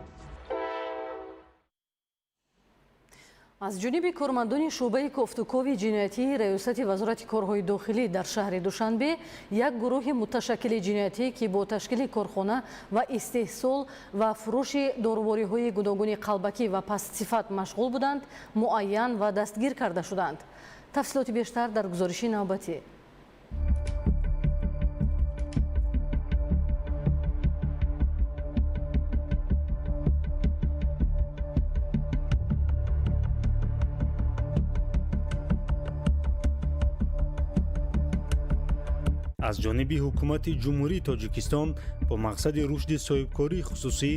S4: Аз ҷониби кормандони шӯъбаи кофтукови ҷиноятии Раёсати Вазорати корҳои дохилӣ дар шаҳри Душанбе як гурӯҳи муташаккили ҷиноятӣ, ки бо ташкили корхона ва истеҳсол ва фурӯши дорувориҳои гуногуни қалбакӣ ва пастсифат машғул буданд, муайян ва дастгир карда шуданд. Тафсилоти бештар дар гузориши навбатӣ.
S18: Аз ҷониби ҳукумати Ҷумҳурии Тоҷикистон бо мақсади рушди соҳибкории хусусӣ,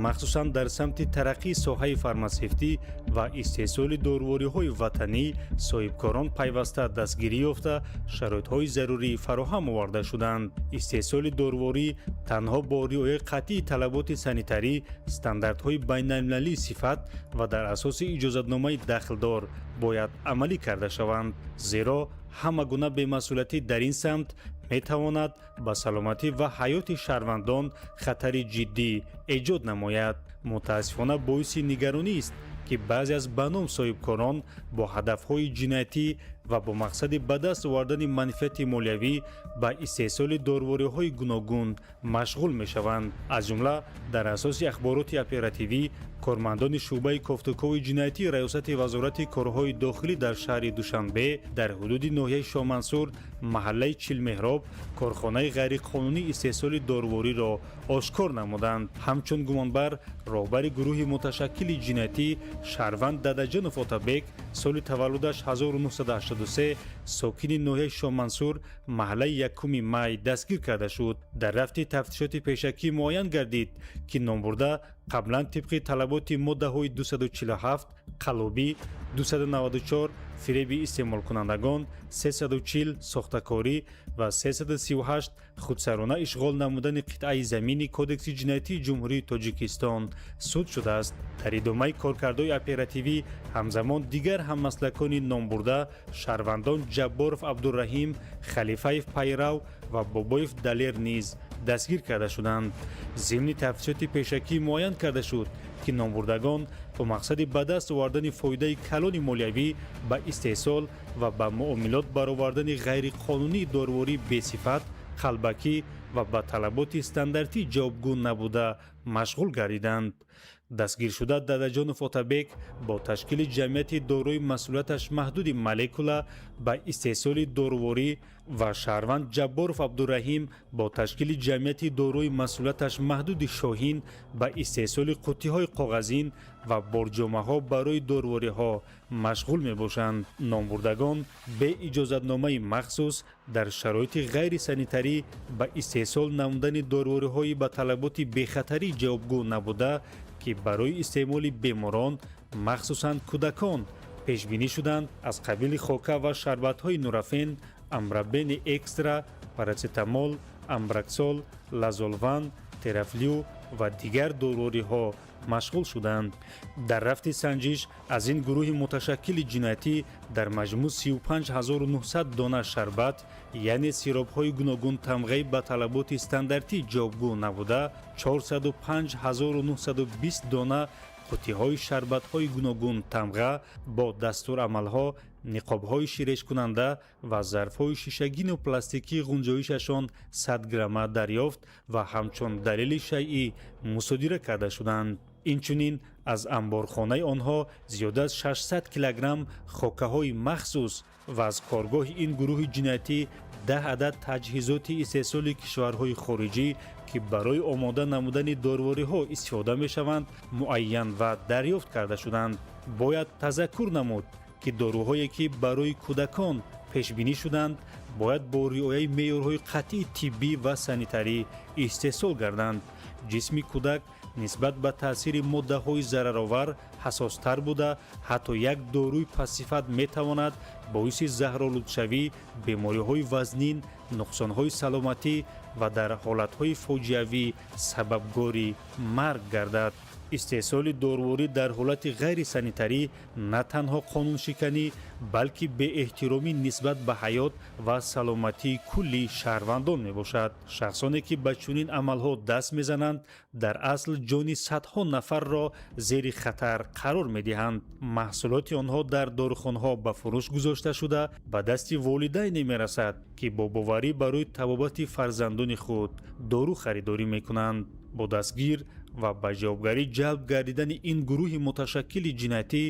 S18: махсусан дар самти тараққии соҳаи фармасевтӣ ва истеҳсоли дорувориҳои ватанӣ, соҳибкорон пайваста дастгирӣ ёфта, шароитҳои зарурӣ фароҳам оварда шуданд. Истеҳсоли доруворӣ танҳо бо риояи қатъии талаботи санитарӣ, стандартҳои байналмилалии сифат ва дар асоси иҷозатномаи дахлдор бояд амалӣ карда шаванд, зеро ҳама гуна бемасъулиятӣ дар ин самт метавонад ба саломатӣ ва ҳаёти шаҳрвандон хатари ҷиддӣ эҷод намояд. Мутаассифона, боиси нигаронист, ки баъзе аз ба ном соҳибкорон бо ҳадафҳои ҷиноятӣ ва бо мақсади ба даст овардани манфиати молиявӣ ба истеҳсоли дорувориҳои гуногун машғул мешаванд. Аз ҷумла, дар асоси ахбороти оперативӣ, кормандони шӯъбаи кофтукови ҷиноятии Раёсати Вазорати корҳои дохилӣ дар шаҳри Душанбе дар ҳудуди ноҳияи Шомансур, маҳаллаи Чилмеҳроб, корхонаи ғайриқонунии истеҳсоли дорувориро ошкор намуданд. Ҳамчун гумонбар роҳбари гурӯҳи муташаккили ҷиноятӣ шаҳрванд Дадаҷонов Отабек, соли таваллудаш 1983, сокини ноҳияи Шомансур, маҳаллаи Якуми Май, дастгир карда шуд. Дар рафти тафтишоти пешакӣ муайян гардид, ки номбурда қаблан тибқи талаботи моддаҳои 247 қаллобӣ, 294 фиреби истеъмолкунандагон, 340 сохтакорӣ ва 338 худсарона ишғол намудани қитъаи замини Кодекси ҷиноятии Ҷумҳурии Тоҷикистон суд шудааст. Дар идомаи коркардҳои оперативӣ ҳамзамон дигар ҳаммаслакони номбурда, шаҳрвандон Ҷабборов Абдураҳим, Халифаев Пайрав ва Бобоев Далер низ дастгир карда шуданд. Зимни тафтишоти пешакӣ муайян карда шуд, ки номбурдагон бо мақсади ба даст овардани фоидаи калони молиявӣ ба истеҳсол ва ба муомилот баровардани ғайриқонунии дорувории бесифат, қалбакӣ ва ба талаботи стандартӣ ҷавобгӯ набуда машғул гардиданд. Дастгиршуда Дадаҷонов Отабек бо ташкили ҷамъияти дорои масъулияташ маҳдуди «Молекула» ба истеҳсоли доруворӣ ва шаҳрванд Ҷабборов Абдураҳим бо ташкили ҷамъияти дорои масъулияташ маҳдуди «Шоҳин» ба истеҳсоли қуттиҳои коғазин ва борҷомаҳо барои дорувориҳо машғул мебошанд. Номбурдагон бе иҷозатномаи махсус дар шароити ғайрисанитарӣ ба истеҳсол намудани дорувориҳои ба талаботи бехатарӣ ҷавобгӯ набуда, ки барои истеъмоли беморон, махсусан кӯдакон, пешбинӣ шуданд, аз қабили хока ва шарбатҳои Нурафен, Амбробени Экстра, парацетамол, Амбраксол, Лазолван, Терафлю ва дигар дорувориҳо машғул шуданд. Дар рафти санҷиш аз ин гурӯҳи муташаккили ҷиноятӣ дар маҷмӯъ 35 900 дона шарбат, яъне сиробҳои гуногун тамғаи ба талаботи стандартӣ ҷавобгӯ набуда, 405 920 дона қуттиҳои шарбатҳои гуногун тамға бо дастурамалҳо, ниқобҳои ширешкунанда ва зарфҳои шишагину пластикӣ ғунҷоишашон 100 грамма дарёфт ва ҳамчун далели шайъӣ мусодира карда шуданд. Инчунин, аз амборхонаи онҳо зиёда аз 600 килограмм хокаҳои махсус ва аз коргоҳи ин гурӯҳи ҷиноятӣ 10 адад таҷҳизоти истеҳсоли кишварҳои хориҷӣ, ки барои омода намудани дорувориҳо истифода мешаванд, муайян ва дарёфт карда шуданд. Бояд тазаккур намуд, ки доруҳое, ки барои кӯдакон пешбинӣ шуданд, бояд бо риояи меъёрҳои қатъии тиббӣ ва санитарӣ истеҳсол гарданд. Ҷисми кӯдак нисбат ба таъсири моддаҳои зараровар ҳассостар буда, ҳатто як доруи пастсифат метавонад боиси заҳролудшавӣ, бемориҳои вазнин, нуқсонҳои саломатӣ ва дар ҳолатҳои фоҷиавӣ сабабгори марг гардад. Истеҳсоли доруворӣ дар ҳолати ғайрисанитарӣ на танҳо қонуншиканӣ, балки беэҳтиромӣ нисбат ба ҳаёт ва саломатии кулли шаҳрвандон мебошад. Шахсоне, ки ба чунин амалҳо даст мезананд, дар асл ҷони садҳо нафарро зери хатар қарор медиҳанд. Маҳсулоти онҳо дар дорухонаҳо ба фурӯш гузошта шуда, ба дасти волидайне мерасад, ки бо боварӣ барои табобати фарзандони худ дору харидорӣ мекунанд. Бо дастгир ва ба ҷавобгарӣ ҷалб гардидани ин гурӯҳи муташаккили ҷиноятӣ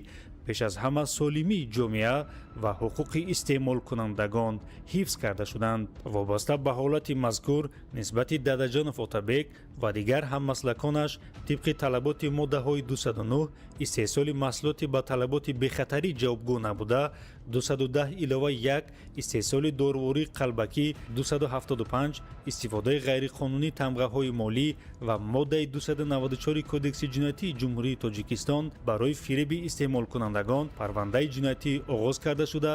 S18: пеш аз ҳама солимии ҷомеа ва ҳуқуқи истеъмолкунандагон ҳифз карда шуданд. Вобаста ба ҳолати мазкур нисбати Дадаҷонов Отабек ва дигар ҳаммаслаконаш тибқи талаботи моддаҳои 209 истеҳсоли маҳсулоти ба талаботи бехатарӣ ҷавобгӯ набуда, 210 илова 1 истеҳсоли дорувории қалбакӣ, 275 истифодаи ғайриқонунии тамғаҳои молӣ ва моддаи 294 Кодекси ҷиноятии Ҷумҳурии Тоҷикистон барои фиреби истеъмолкунандагон парвандаи ҷиноятӣ оғоз карда шуда,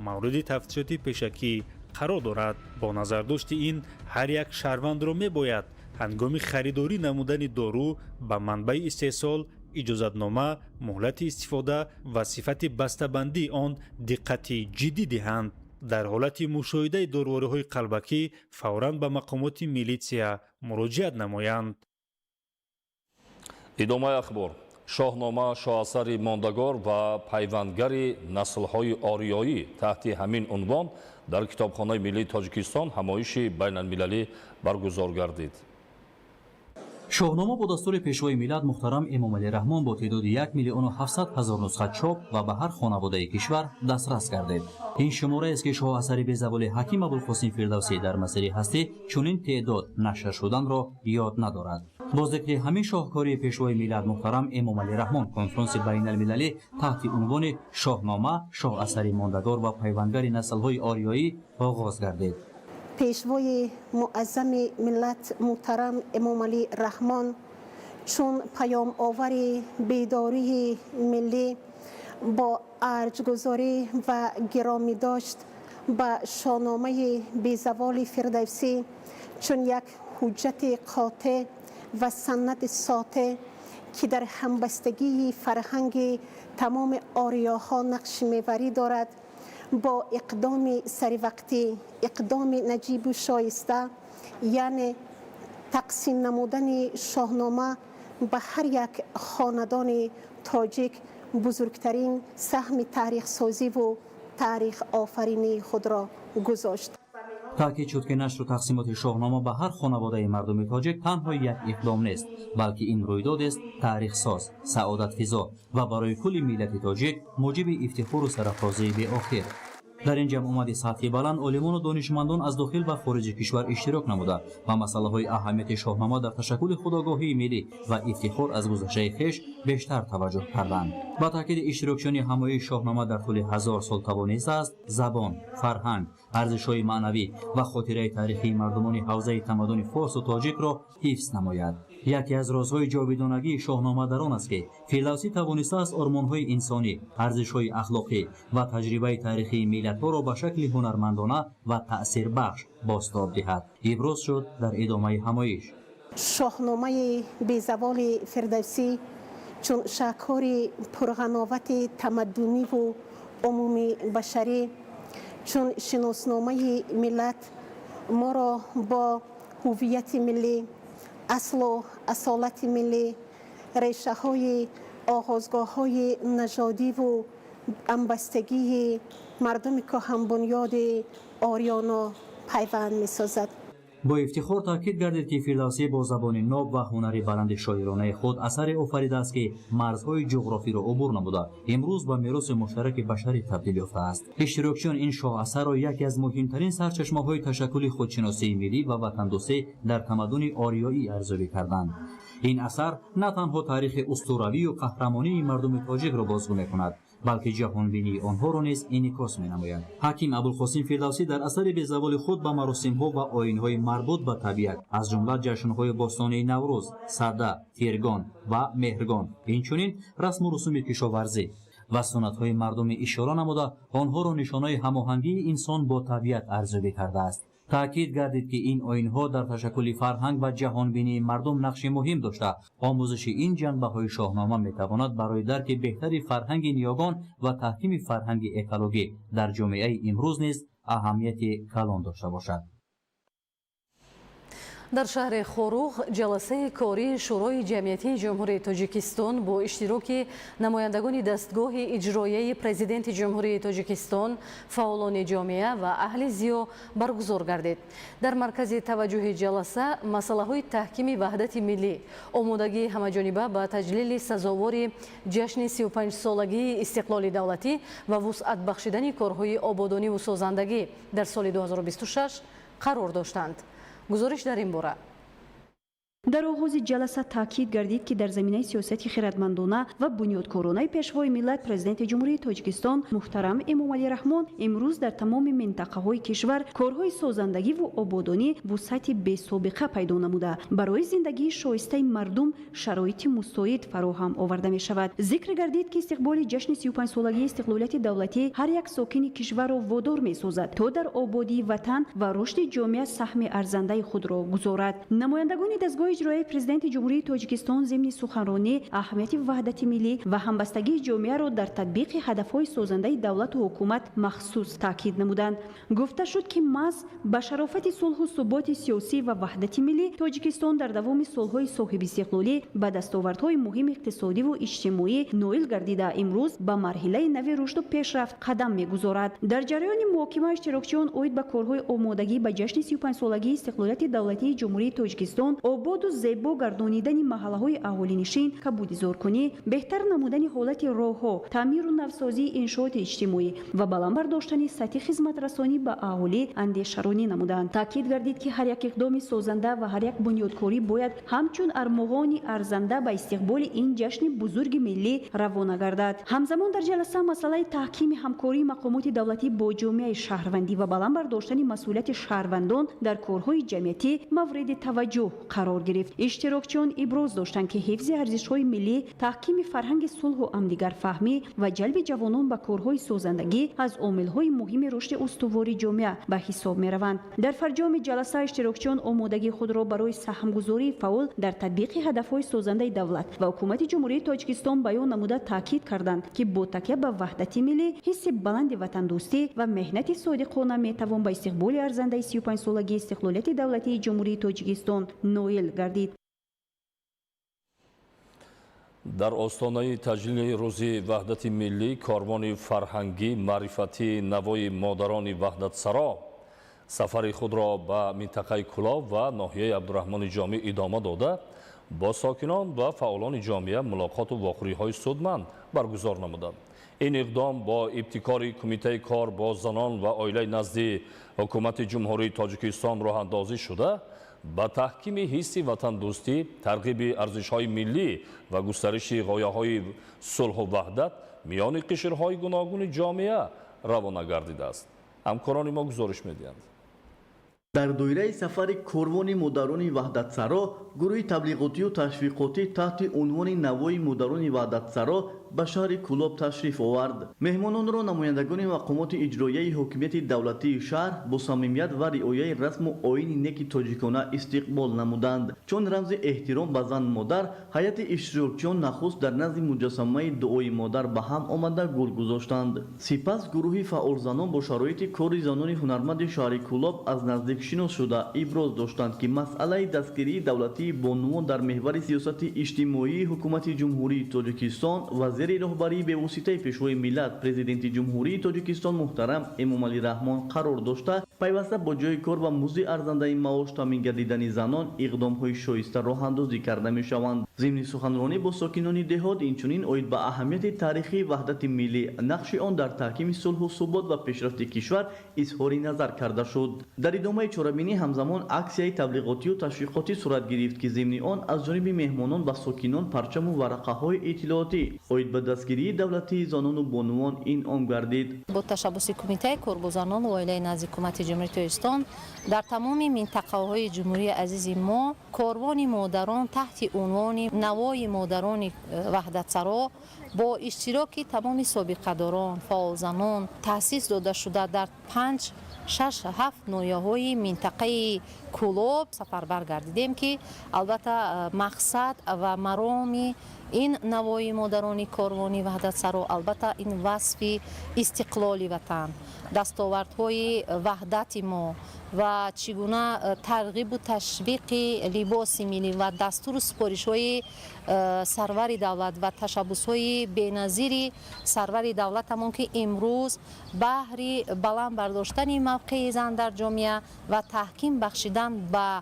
S18: мавриди тафтишоти пешакӣ қарор дорад. Бо назардошти ин, ҳар як шаҳрвандро мебояд ҳангоми харидорӣ намудани дору ба манбаи истеҳсол, иҷозатнома, муҳлати истифода ва сифати бастабандии он диққати ҷиддӣ диҳанд. Дар ҳолати мушоҳидаи дорувориҳои қалбакӣ фавран ба мақомоти милитсия муроҷиат намоянд.
S5: Идомаи ахбор. Шоҳнома шоҳасари мондагор ва пайвандгари наслҳои ориёӣ таҳти ҳамин унвон дар Китобхонаи миллии Тоҷикистон ҳамоиши байналмилалӣ баргузор гардид.
S19: Шоҳнома бо дастури Пешвои миллат муҳтарам Эмомалӣ Раҳмон бо теъдоди 1 700 000 нусха чоп ва ба ҳар хонаводаи кишвар дастрас гардид. Ин шумораест, ки шоҳасари безаволи Ҳаким Абулқосим Фирдавсӣ дар масири ҳастӣ чунин теъдод нашр шуданро ёд надорад. Бо зикри ҳамин шоҳкории Пешвои миллат муҳтарам Эмомалӣ Раҳмон конфронси байналмилалӣ таҳти унвони «Шоҳнома шоҳасари мондагор ва пайвандгари наслҳои ориёӣ» оғоз гардид.
S20: Пешвои муаззами миллат муҳтарам Эмомалӣ Раҳмон чун паёмовари бедории миллӣ бо арҷгузорӣ ва гиромӣ дошт ба Шоҳномаи безаволи Фирдавсӣ чун як ҳуҷҷати қотеъ ва санади сотеъ, ки дар ҳамбастагии фарҳанги тамоми ориёҳо нақши меварӣ дорад, бо иқдоми саривақтӣ, иқдоми наҷибу шоиста, яъне тақсим намудани Шоҳнома ба ҳар як хонадони тоҷик, бузургтарин саҳми таърихсозиву таърихофаринии худро гузошт.
S19: Таъкид шуд, ки нашру тақсимоти Шоҳнома ба ҳар хонаводаи мардуми тоҷик танҳо як иқдом нест, балки ин рӯйдодест таърихсоз, саодатфизо ва барои кулли миллати тоҷик муҷиби ифтихору сарафрозии беохир. Дар ин ҷамъомади сатҳи баланд олимону донишмандон аз дохил ва хориҷи кишвар иштирок намуда ва масъалаҳои аҳамияти Шоҳнома дар ташаккули худогоҳии миллӣ ва ифтихор аз гузаштаи хеш бештар таваҷҷӯҳ карданд. Ба таъкиди иштирокчиёни ҳамоиши, Шоҳнома дар тӯли 1000 сол тавонистааст забон, фарҳанг, арзишҳои маънавӣ ва хотираи таърихии мардумони ҳавзаи тамаддуни форсу тоҷикро ҳифз намояд. Яке аз розҳои ҷовидонагии Шоҳнома дар он аст, ки Фирдавсӣ тавонистааст ормонҳои инсонӣ, арзишҳои ахлоқӣ ва таҷрибаи таърихии миллатҳоро ба шакли ҳунармандона ва таъсирбахш бозтоб диҳад, иброз шуд дар идомаи ҳамоиш.
S20: Шоҳномаи безаволи Фирдавсӣ чун шаҳкори пурғановати тамаддуниву умумибашарӣ, чун шиносномаи миллат моро бо ҳуввияти миллӣ, аслу асолати миллӣ, решаҳои оғозгоҳҳои нажодиву ҳамбастагии мардуми кӯҳанбунёди ориёно пайванд месозад.
S19: Бо ифтихор таъкид гардид, ки Фирдавсӣ бо забони ноб ва ҳунари баланди шоиронаи худ асаре офаридааст, ки марзҳои ҷуғрофиро убур намуда, имрӯз ба мероси муштараки башарӣ табдил ёфтааст. Иштирокчиён ин шоҳасарро яке аз муҳимтарин сарчашмаҳои ташаккули худшиносии миллӣ ва ватандӯстӣ дар тамаддуни ориёӣ арзёбӣ карданд. Ин асар на танҳо таърихи устуравию қаҳрамонии мардуми тоҷикро бозгӯ мекунад, балки ҷаҳонбинии онҳоро низ инъикос менамояд. Ҳаким Абулқосим Фирдавсӣ дар асари безаволи худ ба маросимҳо ва оинҳои марбут ба табиат, аз ҷумла ҷашнҳои бостонии Наврӯз, Сада, Тиргон ва Меҳргон, инчунин расму русуми кишоварзӣ ва суннатҳои мардумӣ ишора намуда, онҳоро нишонаи ҳамоҳангии инсон бо табиат арзёбӣ кардааст. Таъкид гардид, ки ин оинҳо дар ташаккули фарҳанг ва ҷаҳонбинии мардум нақши муҳим дошта, омӯзиши ин ҷанбаҳои Шоҳнома метавонад барои дарки беҳтари фарҳанги ниёгон ва таҳкими фарҳанги экологӣ дар ҷомеаи имрӯз низ аҳамияти калон дошта бошад.
S4: Дар шаҳри Хоруғ ҷаласаи кории Шӯрои ҷамъиятии Ҷумҳурии Тоҷикистон бо иштироки намояндагони дастгоҳи иҷроияи Президенти Ҷумҳурии Тоҷикистон, фаъолони ҷомеа ва аҳли зиё баргузор гардид. Дар маркази таваҷҷӯҳи ҷаласа масъалаҳои таҳкими ваҳдати миллӣ, омодагии ҳамаҷониба ба таҷлили сазовори ҷашни 35-солагии истиқлоли давлатӣ ва вусъат бахшидани корҳои ободониву созандагӣ дар соли 2026 қарор доштанд. Гузориш дар ин бора.
S21: Дар оғози ҷаласа таъкид гардид, ки дар заминаи сиёсати хиратмандона ва бунёдкоронаи Пешвои миллат, Президенти Ҷумҳурии Тоҷикистон муҳтарам Эмомалӣ Раҳмон, имрӯз дар тамоми минтақаҳои кишвар корҳои созандагиву ободонӣ вусъати бесобиқа пайдо намуда, барои зиндагии шоистаи мардум шароити мусоид фароҳам оварда мешавад. Зикр гардид, ки истиқболи ҷашни 35-солагии истиқлолияти давлатӣ ҳар як сокини кишварро водор месозад, то дар ободии ватан ва рушди ҷомеа саҳми арзандаи худро гузорад. Намояндагони дастгоҳи иҷроияи Президенти Ҷумҳурии Тоҷикистон зимни суханронӣ аҳамияти ваҳдати миллӣ ва ҳамбастагии ҷомеаро дар татбиқи ҳадафҳои созандаи давлату ҳукумат махсус таъкид намуданд. Гуфта шуд, ки маҳз ба шарофати сулҳу суботи сиёсӣ ва ваҳдати миллӣ Тоҷикистон дар давоми солҳои соҳибистиқлолӣ ба дастовардҳои муҳими иқтисодиву иҷтимоӣ ноил гардида, имрӯз ба марҳилаи нави рушду пешрафт қадам мегузорад. Дар ҷараёни муҳокима иштирокчиён оид ба корҳои омодагӣ ба ҷашни 35-солагии истиқлолияти давлатии Ҷумҳурии Тоҷикистон, ободу зебо гардонидани маҳаллаҳои аҳолинишин, кабудизоркунӣ, беҳтар намудани ҳолати роҳҳо, таъмиру навсозии иншооти иҷтимоӣ ва баланд бардоштани сатҳи хизматрасонӣ ба аҳолӣ андешаронӣ намуданд. Таъкид гардид, ки ҳар як иқдоми созанда ва ҳар як бунёдкорӣ бояд ҳамчун армуғони арзанда ба истиқболи ин ҷашни бузурги миллӣ равона гардад. Ҳамзамон дар ҷаласа масъалаи таҳкими ҳамкории мақомоти давлатӣ бо ҷомеаи шаҳрвандӣ ва баланд бардоштани масъулияти шаҳрвандон дар корҳои ҷамъиятӣ мавриди таваҷҷӯҳ қарор гирифт. Иштирокчиён иброз доштанд, ки ҳифзи арзишҳои миллӣ, таҳкими фарҳанги сулҳу ҳамдигарфаҳмӣ ва ҷалби ҷавонон ба корҳои созандагӣ аз омилҳои муҳими рушди устувори ҷомеа ба ҳисоб мераванд. Дар фарҷоми ҷаласа иштирокчиён омодагии худро барои саҳмгузории фаъол дар татбиқи ҳадафҳои созандаи давлат ва ҳукумати Ҷумҳурии Тоҷикистон баён намуда таъкид карданд, ки бо такя ба ваҳдати миллӣ, ҳисси баланди ватандӯстӣ ва меҳнати содиқона метавон ба истиқболи арзандаи 35-солагии истиқлолияти давлатии Ҷумҳурии Тоҷикистон ноил гардид.
S5: Дар остонаи таҷлили рӯзи ваҳдати миллӣ корвони фарҳангӣ маърифатии навои модарони ваҳдатсаро сафари худро ба минтақаи Кӯлоб ва ноҳияи Абдураҳмони Ҷомӣ идома дода, бо сокинон ва фаъолони ҷомеа мулоқоту вохӯриҳои судманд баргузор намуданд. Ин иқдом бо ибтикори Кумитаи кор бо занон ва оилаи назди Ҳукумати Ҷумҳурии Тоҷикистон роҳандозӣ шуда, ба таҳкими ҳисси ватандӯстӣ, тарғиби арзишҳои миллӣ ва густариши ғояҳои сулҳу ваҳдат миёни қишрҳои гуногуни ҷомеа равона гардидааст. Ҳамкорони мо гузориш медиҳанд.
S1: Дар доираи сафари корвони модарони ваҳдатсаро гурӯҳи таблиғотию ташвиқотӣ таҳти унвони навои модарони ваҳдатсаро ба шаҳри Кӯлоб ташриф овард. Меҳмононро намояндагони мақомоти иҷроияи ҳокимияти давлатии шаҳр бо самимият ва риояи расму оини неки тоҷикона истиқбол намуданд. Чун рамзи эҳтиром ба зан модар, ҳайати иштирокчиён нахуст дар назди муҷассамаи дуои модар ба ҳам омада гул гузоштанд. Сипас гурӯҳи фаъолзанон бо шароити кори занони ҳунарманди шаҳри Кӯлоб аз наздик шинос шуда иброз доштанд, ки масъалаи дастгирии давлатии бонувон дар меҳвари сиёсати иҷтимоии Ҳукумати Ҷумҳурии Тоҷикистон ва зери роҳбарии бевоситаи Пешвои миллат, Президенти Ҷумҳурии Тоҷикистон муҳтарам Эмомалӣ Раҳмон қарор дошта, пайваста бо ҷойи кор ва музди арзандаи маош таъмин гардидани занон иқдомҳои шоиста роҳандозӣ карда мешаванд. Зимни суханронӣ бо сокинони деҳот инчунин оид ба аҳамияти таърихии ваҳдати миллӣ, нақши он дар таҳкими сулҳу субот ва пешрафти кишвар изҳори назар карда шуд. Дар идомаи чорабинӣ ҳамзамон аксияи таблиғотию ташвиқотӣ сурат гирифт, ки зимни он аз ҷониби меҳмонон ба сокинон парчаму варақаҳои иттилоотӣ оид ба дастгирии давлатии занону бонувон инъом гардид.
S22: Бо ташаббуси Кумитаи кор бо занон ва оилаи назди Ҳукумати Ҷумҳурии Тоҷикистон дар тамоми минтақаҳои ҷумҳурии азизи мо корвони модарон таҳти унвони навои модарони ваҳдатсаро бо иштироки тамоми собиқадорон, фаъолзанон таъсис дода шуда дар 5, 6, 7 ноҳияҳои минтақаи Кӯлоб сафарбар гардидем, ки албатта мақсад ва мароми ин навои модарони корвони ваҳдатсаро албатта ин васфи истиқлоли ватан, дастовардҳои ваҳдати мо ва чӣ гуна тарғибу ташвиқи либоси миллӣ ва дастуру супоришҳои сарвари давлат ва ташаббусҳои беназири сарвари давлатамон, ки имрӯз баҳри баланд бардоштани мавқеи зан дар ҷомеа ва таҳким бахшидан ба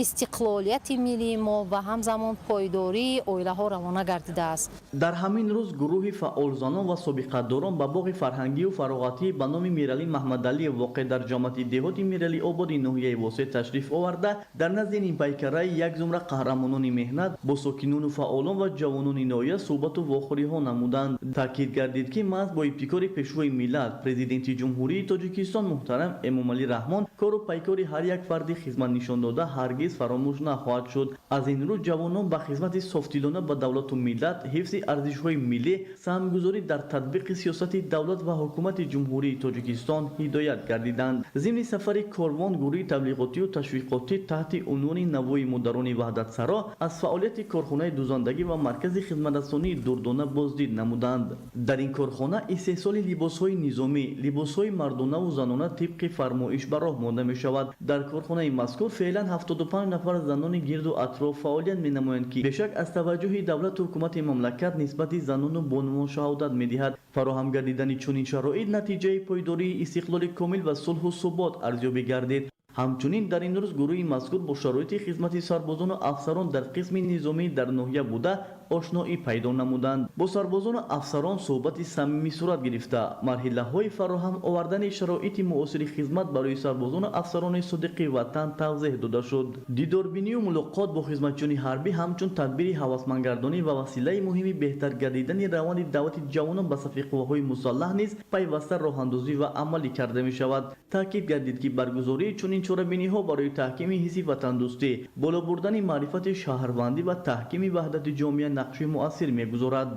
S22: истиқлолияти миллии мо ва ҳамзамон пойдории оилаҳо равона гардидааст.
S1: Дар ҳамин рӯз гурӯҳи фаъолзанон ва собиқадорон ба боғи фарҳангию фароғатӣ ба номи Миралӣ Маҳмадалиев воқеъ дар ҷамоати деҳоти Миралиободи ноҳияи Восеъ ташриф оварда, дар назди нимпайкараи як зумра қаҳрамонони меҳнат бо сокинону фаъолон ва ҷавонони ноҳия суҳбату вохӯриҳо намуданд. Таъкид гардид, ки маҳз бо ибтикори Пешвои миллат, Президенти Ҷумҳурии Тоҷикистон муҳтарам Эмомалӣ Раҳмон кору пайкори ҳар як фарди хизмат нишон дода ҳаргиз фаромӯш нахоҳад шуд. Аз ин рӯ ҷавонон ба хизмати софдилона ба давлату миллат, ҳифзи арзишҳои миллӣ, саҳмгузорӣ дар татбиқи сиёсати давлат ва ҳукумати Ҷумҳурии Тоҷикистон ҳидоят гардиданд. Зимни сафари корвон гурӯҳи таблиғотию ташвиқотӣ таҳти унвони Навои модарони ваҳдатсаро аз фаъолияти корхонаи дузандагӣ ва маркази хизматрасонии Дурдона боздид намуданд. Дар ин корхона истеҳсоли либосҳои низомӣ, либосҳои мардонаву занона тибқи фармоиш ба роҳ монда мешавад. Дар корхонаи мазкур феълан 75 нафар занони гирду атроф фаъолият менамоянд, ки бешак аз таваҷҷӯҳи давлату ҳукумати мамлакат нисбати занону бонувон шаҳодат медиҳад. Фароҳам гардидани чунин шароит натиҷаи пойдории истиқлоли комил ва сулҳу субот арзёбӣ гардид. Ҳамчунин дар ин рӯз гурӯҳи мазкур бо шароити хизмати сарбозону афсарон дар қисми низомӣ дар ноҳия буда ошноӣ пайдо намуданд. Бо сарбозону афсарон суҳбати самимӣ сурат гирифта, марҳилаҳои фароҳам овардани шароити муосири хизмат барои сарбозону афсарони содиқи ватан тавзеҳ дода шуд. Дидорбинию мулоқот бо хизматчиёни ҳарбӣ ҳамчун тадбири ҳавасмандгардонӣ ва василаи муҳими беҳтар гардидани раванди даъвати ҷавонон ба сафи қувваҳои мусаллаҳ низ пайваста роҳандозӣ ва амалӣ карда мешавад. Таъкид гардид, ки баргузории чунин чорабиниҳо барои таҳкими ҳисси ватандӯстӣ, боло бурдани маърифати шаҳрвандӣ ва таҳкими ваҳдати ҷомеа нақши муассир мегузорад.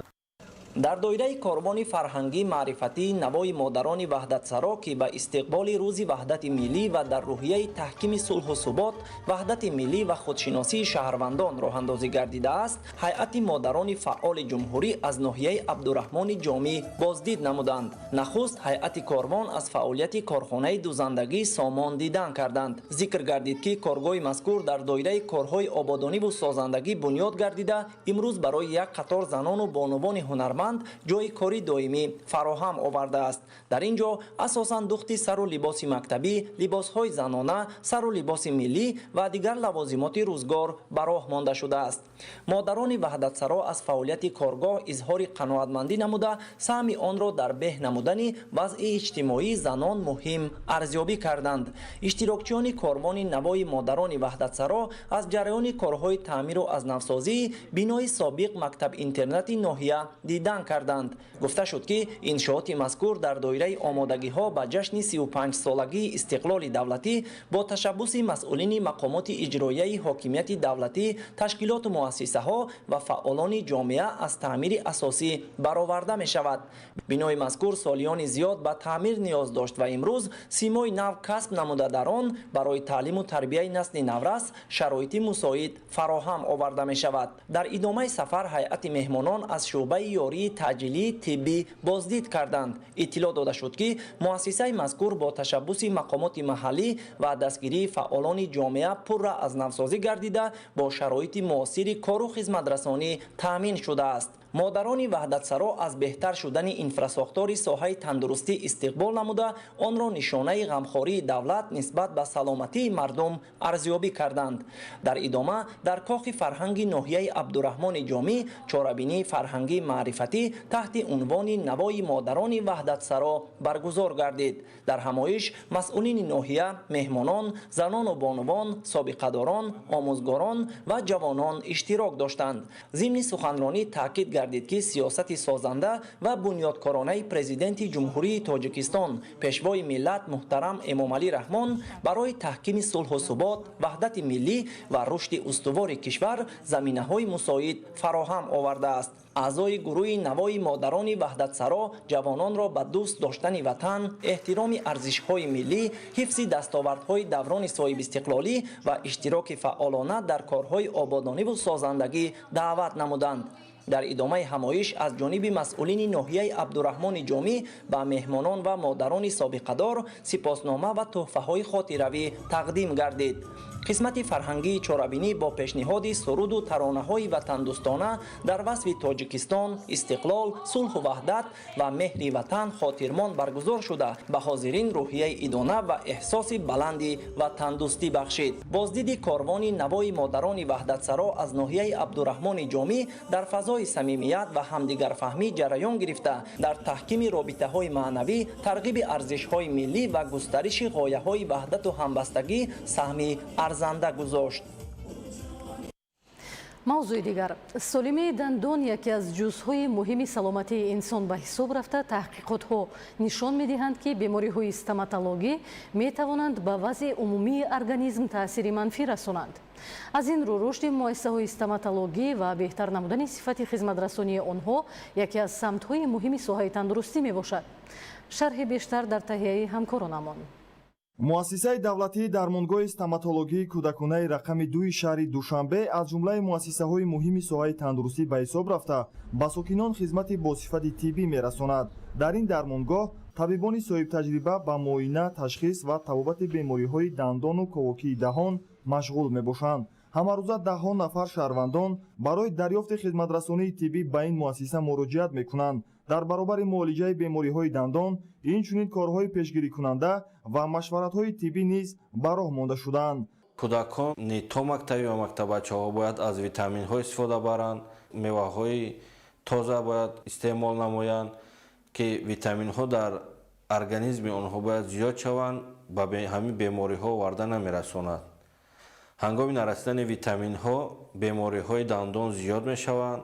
S7: Дар доираи корвони фарҳангӣ маърифатии Навои модарони ваҳдатсаро, ки ба истиқболи рӯзи ваҳдати миллӣ ва дар рӯҳияи таҳкими сулҳу субот, ваҳдати миллӣ ва худшиносии шаҳрвандон роҳандозӣ гардидааст, ҳайати модарони фаъоли ҷумҳурӣ аз ноҳияи Абдураҳмони Ҷомӣ боздид намуданд. Нахуст ҳайати корвон аз фаъолияти корхонаи дузандагӣ Сомон дидан карданд. Зикр гардид, ки коргоҳи мазкур дар доираи корҳои ободониву созандагӣ бунёд гардида, имрӯз барои як қатор занону бонувони ҳунарманд ҷойи кори доимӣ фароҳам овардааст. Дар ин ҷо асосан духти сару либоси мактабӣ, либосҳои занона, сару либоси миллӣ ва дигар лавозимоти рӯзгор ба роҳ монда шудааст. Модарони ваҳдатсаро аз фаъолияти коргоҳ изҳори қаноатмандӣ намуда, саҳми онро дар беҳ намудани вазъи иҷтимоии занон муҳим арзёбӣ карданд. Иштирокчиёни корвони Навои модарони ваҳдатсаро аз ҷараёни корҳои таъмиру аз навсозии бинои собиқ мактаб-интернати ноҳия дидан карданд. Гуфта шуд, ки иншооти мазкур дар доираи омодагиҳо ба ҷашни 35-солагии истиқлоли давлатӣ бо ташаббуси масъулини мақомоти иҷроияи ҳокимияти давлатӣ, ташкилоту муассисаҳо ва фаъолони ҷомеа аз таъмири асосӣ бароварда мешавад. Бинои мазкур солиёни зиёд ба таъмир ниёз дошт ва имрӯз симои нав касб намуда, дар он барои таълиму тарбияи насли наврас шароити мусоид фароҳам оварда мешавад. Дар идомаи сафар ҳайати меҳмонон аз шӯъбаи ёрии таъҷилии тиббӣ боздид карданд. Иттилоъ дода шуд, ки муассисаи мазкур бо ташаббуси мақомоти маҳаллӣ ва дастгирии фаъолони ҷомеа пурра аз навсозӣ гардида, бо шароити муосири кору хизматрасонӣ таъмин шудааст. Модарони ваҳдатсаро аз беҳтар шудани инфрасохтори соҳаи тандурустӣ истиқбол намуда, онро нишонаи ғамхории давлат нисбат ба саломатии мардум арзёбӣ карданд. Дар идома дар кохи фарҳанги ноҳияи Абдураҳмони Ҷомӣ чорабинии фарҳангӣ маърифатӣ таҳти унвони Навои модарони ваҳдатсаро баргузор гардид. Дар ҳамоиш масъулини ноҳия, меҳмонон, занону бонувон, собиқадорон, омӯзгорон ва ҷавонон иштирок доштанд. Зимни суханронӣ таъкид гардид, ки сиёсати созанда ва бунёдкоронаи Президенти Ҷумҳурии Тоҷикистон, Пешвои миллат муҳтарам Эмомалӣ Раҳмон барои таҳкими сулҳу субот, ваҳдати миллӣ ва рушди устувори кишвар заминаҳои мусоид фароҳам овардааст. Аъзои гурӯҳи Навои модарони ваҳдатсаро ҷавононро ба дӯст доштани ватан, эҳтироми арзишҳои миллӣ, ҳифзи дастовардҳои даврони соҳибистиқлолӣ ва иштироки фаъолона дар корҳои ободониву созандагӣ даъват намуданд. Дар идомаи ҳамоиш аз ҷониби масъулини ноҳияи Абдураҳмони Ҷомӣ ба меҳмонон ва модарони собиқадор сипоснома ва тӯҳфаҳои хотиравӣ тақдим гардид. Қисмати фарҳангии чорабинӣ бо пешниҳоди суруду таронаҳои ватандӯстона дар васфи Тоҷикистон, истиқлол, сулҳу ваҳдат ва меҳри ватан хотирмон баргузор шуда, ба ҳозирин рӯҳияи идона ва эҳсоси баланди ватандӯстӣ бахшид. Боздиди корвони Навои модарони ваҳдатсаро аз ноҳияи Абдураҳмони Ҷомӣ дар фазои самимият ва ҳамдигарфаҳмӣ ҷараён гирифта, дар таҳкими робитаҳои маънавӣ, тарғиби арзишҳои миллӣ ва густариши ғояҳои ваҳдату ҳамбастагӣ саҳми арзанда гузошт.
S4: Мавзӯи дигар. Солимии дандон яке аз ҷузъҳои муҳими саломатии инсон ба ҳисоб рафта, таҳқиқотҳо нишон медиҳанд, ки бемориҳои стоматологӣ метавонанд ба вазъи умумии организм таъсири манфӣ расонанд. Аз ин рӯ рушди муассисаҳои стоматологӣ ва беҳтар намудани сифати хизматрасонии онҳо яке аз самтҳои муҳими соҳаи тандурустӣ мебошад. Шарҳи бештар дар таҳияи ҳамкоронамон.
S2: Муассисаи давлатии дармонгоҳи стоматологии кӯдаконаи рақами 2-и шаҳри Душанбе аз ҷумлаи муассисаҳои муҳими соҳаи тандурустӣ ба ҳисоб рафта, ба сокинон хизмати босифати тиббӣ мерасонад. Дар ин дармонгоҳ табибони соҳибтаҷриба ба муоина, ташхис ва табобати бемориҳои дандону ковокии даҳон машғул мебошанд. Ҳамарӯза даҳҳо нафар шаҳрвандон барои дарёфти хизматрасонии тиббӣ ба ин муассиса муроҷиат мекунанд. Дар баробари муолиҷаи бемориҳои дандон, инчунин корҳои пешгирикунанда ва машваратҳои тиббӣ низ ба роҳ монда шудаанд.
S3: Кӯдакон то мактабӣ ва мактаббачаҳо бояд аз витаминҳо истифода баранд, меваҳои тоза бояд истеъмол намоянд, ки витаминҳо дар организми онҳо бояд зиёд шаванд, ба ҳамин бемориҳо оварда намерасонад. Ҳангоми нарасидани витаминҳо бемориҳои дандон зиёд мешаванд,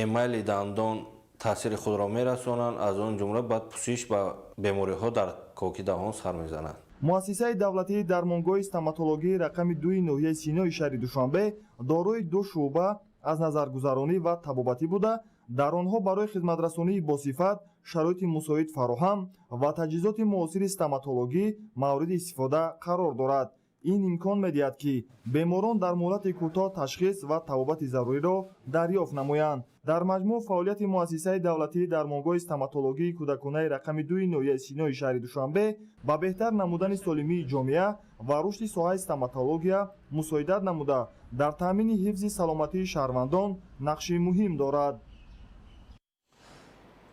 S3: эмали дандон таъсири худро мерасонанд, аз он ҷумла баъд пӯсиш ба бемориҳо дар коки даҳон сар мезанад.
S2: Муассисаи давлатии дармонгоҳи стоматологии рақами 2-и ноҳияи Синои шаҳри Душанбе дорои ду шӯъба аз назаргузаронӣ ва табобатӣ буда, дар онҳо барои хизматрасонии босифат шароити мусоид фароҳам ва таҷҳизоти муосири стоматологӣ мавриди истифода қарор дорад. Ин имкон медиҳад, ки беморон дар муҳлати кӯтоҳ ташхис ва табобати заруриро дарёфт намоянд. Дар маҷмӯъ фаъолияти муассисаи давлатии дармонгоҳи стоматологии кӯдаконаи рақами 2-и ноҳияи Синои шаҳри Душанбе ба беҳтар намудани солимии ҷомеа ва рушди соҳаи стоматология мусоидат намуда, дар таъмини ҳифзи саломатии шаҳрвандон нақши муҳим дорад.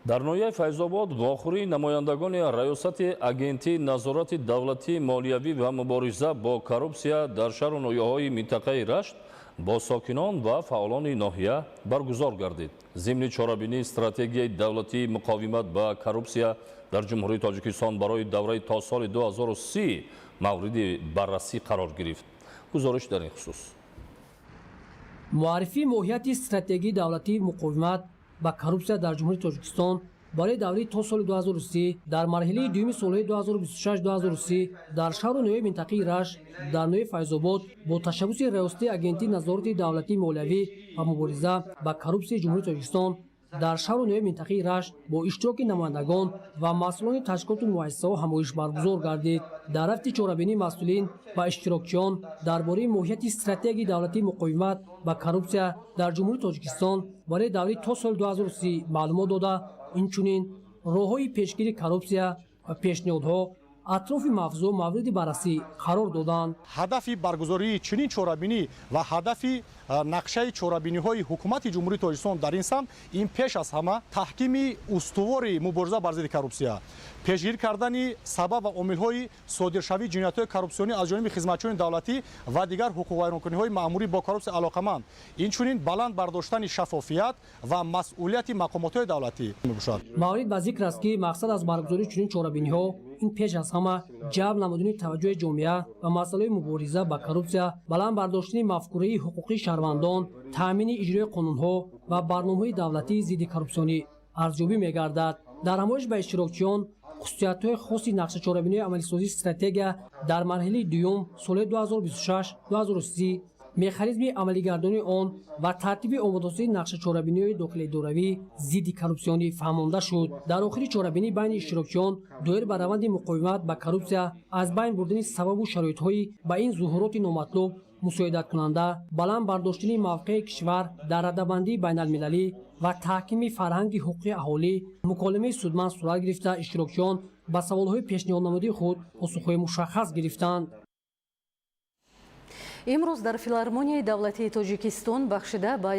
S5: Дар ноҳияи Файзобод вохӯрии намояндагони Раёсати Агентии назорати давлатии молиявӣ ва мубориза бо коррупсия дар шаҳру ноҳияҳои минтақаи Рашт бо сокинон ва фаъолони ноҳия баргузор гардид. Зимни чорабинии стратегияи давлатии муқовимат ба коррупсия дар Ҷумҳурии Тоҷикистон барои давраи то соли 2030 мавриди баррасӣ қарор гирифт. Гузориш дар ин хусус.
S23: Муаррифии моҳияти стратегияи давлатии муқовимат ба коррупсия дар Ҷумҳурии Тоҷикистон барои давраи то соли 2030 дар марҳилаи дуюми солҳои 2026-2030 дар шаҳру ноҳияи минтақаи Рашт дар ноҳияи Файзобод бо ташаббуси Раёсати Агентии назорати давлатии молиявӣ ва мубориза ба коррупсияи Ҷумҳурии Тоҷикистон дар шаҳру ноҳияи минтақаи Рашт бо иштироки намояндагон ва масъулони ташкилоту муассисаҳо ҳамоиш баргузор гардид. Дар рафти чорабинии масъулин ва иштирокчиён дар бораи моҳияти стратегияи давлатии муқовимат ба коррупсия дар Ҷумҳурии Тоҷикистон барои давраи то соли 2030 маълумот дода, инчунин роҳҳои пешгирии коррупсия ва пешниҳодҳо атрофи мавзӯъ мавриди баррасӣ қарор доданд.
S24: Ҳадафи баргузории чунин чорабинӣ ва ҳадафи нақшаи чорабиниҳои Ҳукумати Ҷумҳурии Тоҷикистон дар ин самт ин пеш аз ҳама таҳкими устувори мубориза бар зидди коррупсия, пешгирӣ кардани сабаб ва омилҳои содиршавии ҷиноятҳои коррупсионӣ аз ҷониби хизматчиёни давлатӣ ва дигар ҳуқуқвайронкуниҳои маъмурӣ бо коррупсия алоқаманд, инчунин баланд бардоштани шаффофият ва масъулияти мақомотҳои давлатӣ мебошад.
S23: Маврид ба зикр аст, ки мақсад аз баргузории чунин чорабиниҳо ин пеш аз ҳама ҷалб намудани таваҷҷӯҳи ҷомеа ба масъалаи мубориза ба коррупсия, баланд бардоштани мафкураи ҳуқуқии шаҳрвандон, таъмини иҷрои қонунҳо ва барномаҳои давлатии зидди коррупсионӣ арзёбӣ мегардад. Дар ҳамоиш ба иштирокчиён хусусиятҳои хоси нақшачорабиниҳои амалисозии стратегия дар марҳилаи дуюм соли 2026-2030, механизми амалигардонии он ва тартиби омодасозии нақшачорабиниҳои дохилидоравӣ зидди коррупсионӣ фаҳмонда шуд. Дар охири чорабинӣ байни иштирокчиён доир ба раванди муқовимат ба коррупсия, аз байн бурдани сабабу шароитҳои ба ин зуҳуроти номатлуб мусоидаткунанда, баланд бардоштани мавқеи кишвар дар радабандии байналмилалӣ ва таҳкими фарҳанги ҳуқуқи аҳолӣ муколимаи судманд сурат гирифта, иштирокчиён ба саволҳои пешниҳоднамудаи худ посухҳои мушаххас гирифтанд.
S4: Имрӯз дар Филармонияи давлатии Тоҷикистон бахшида ба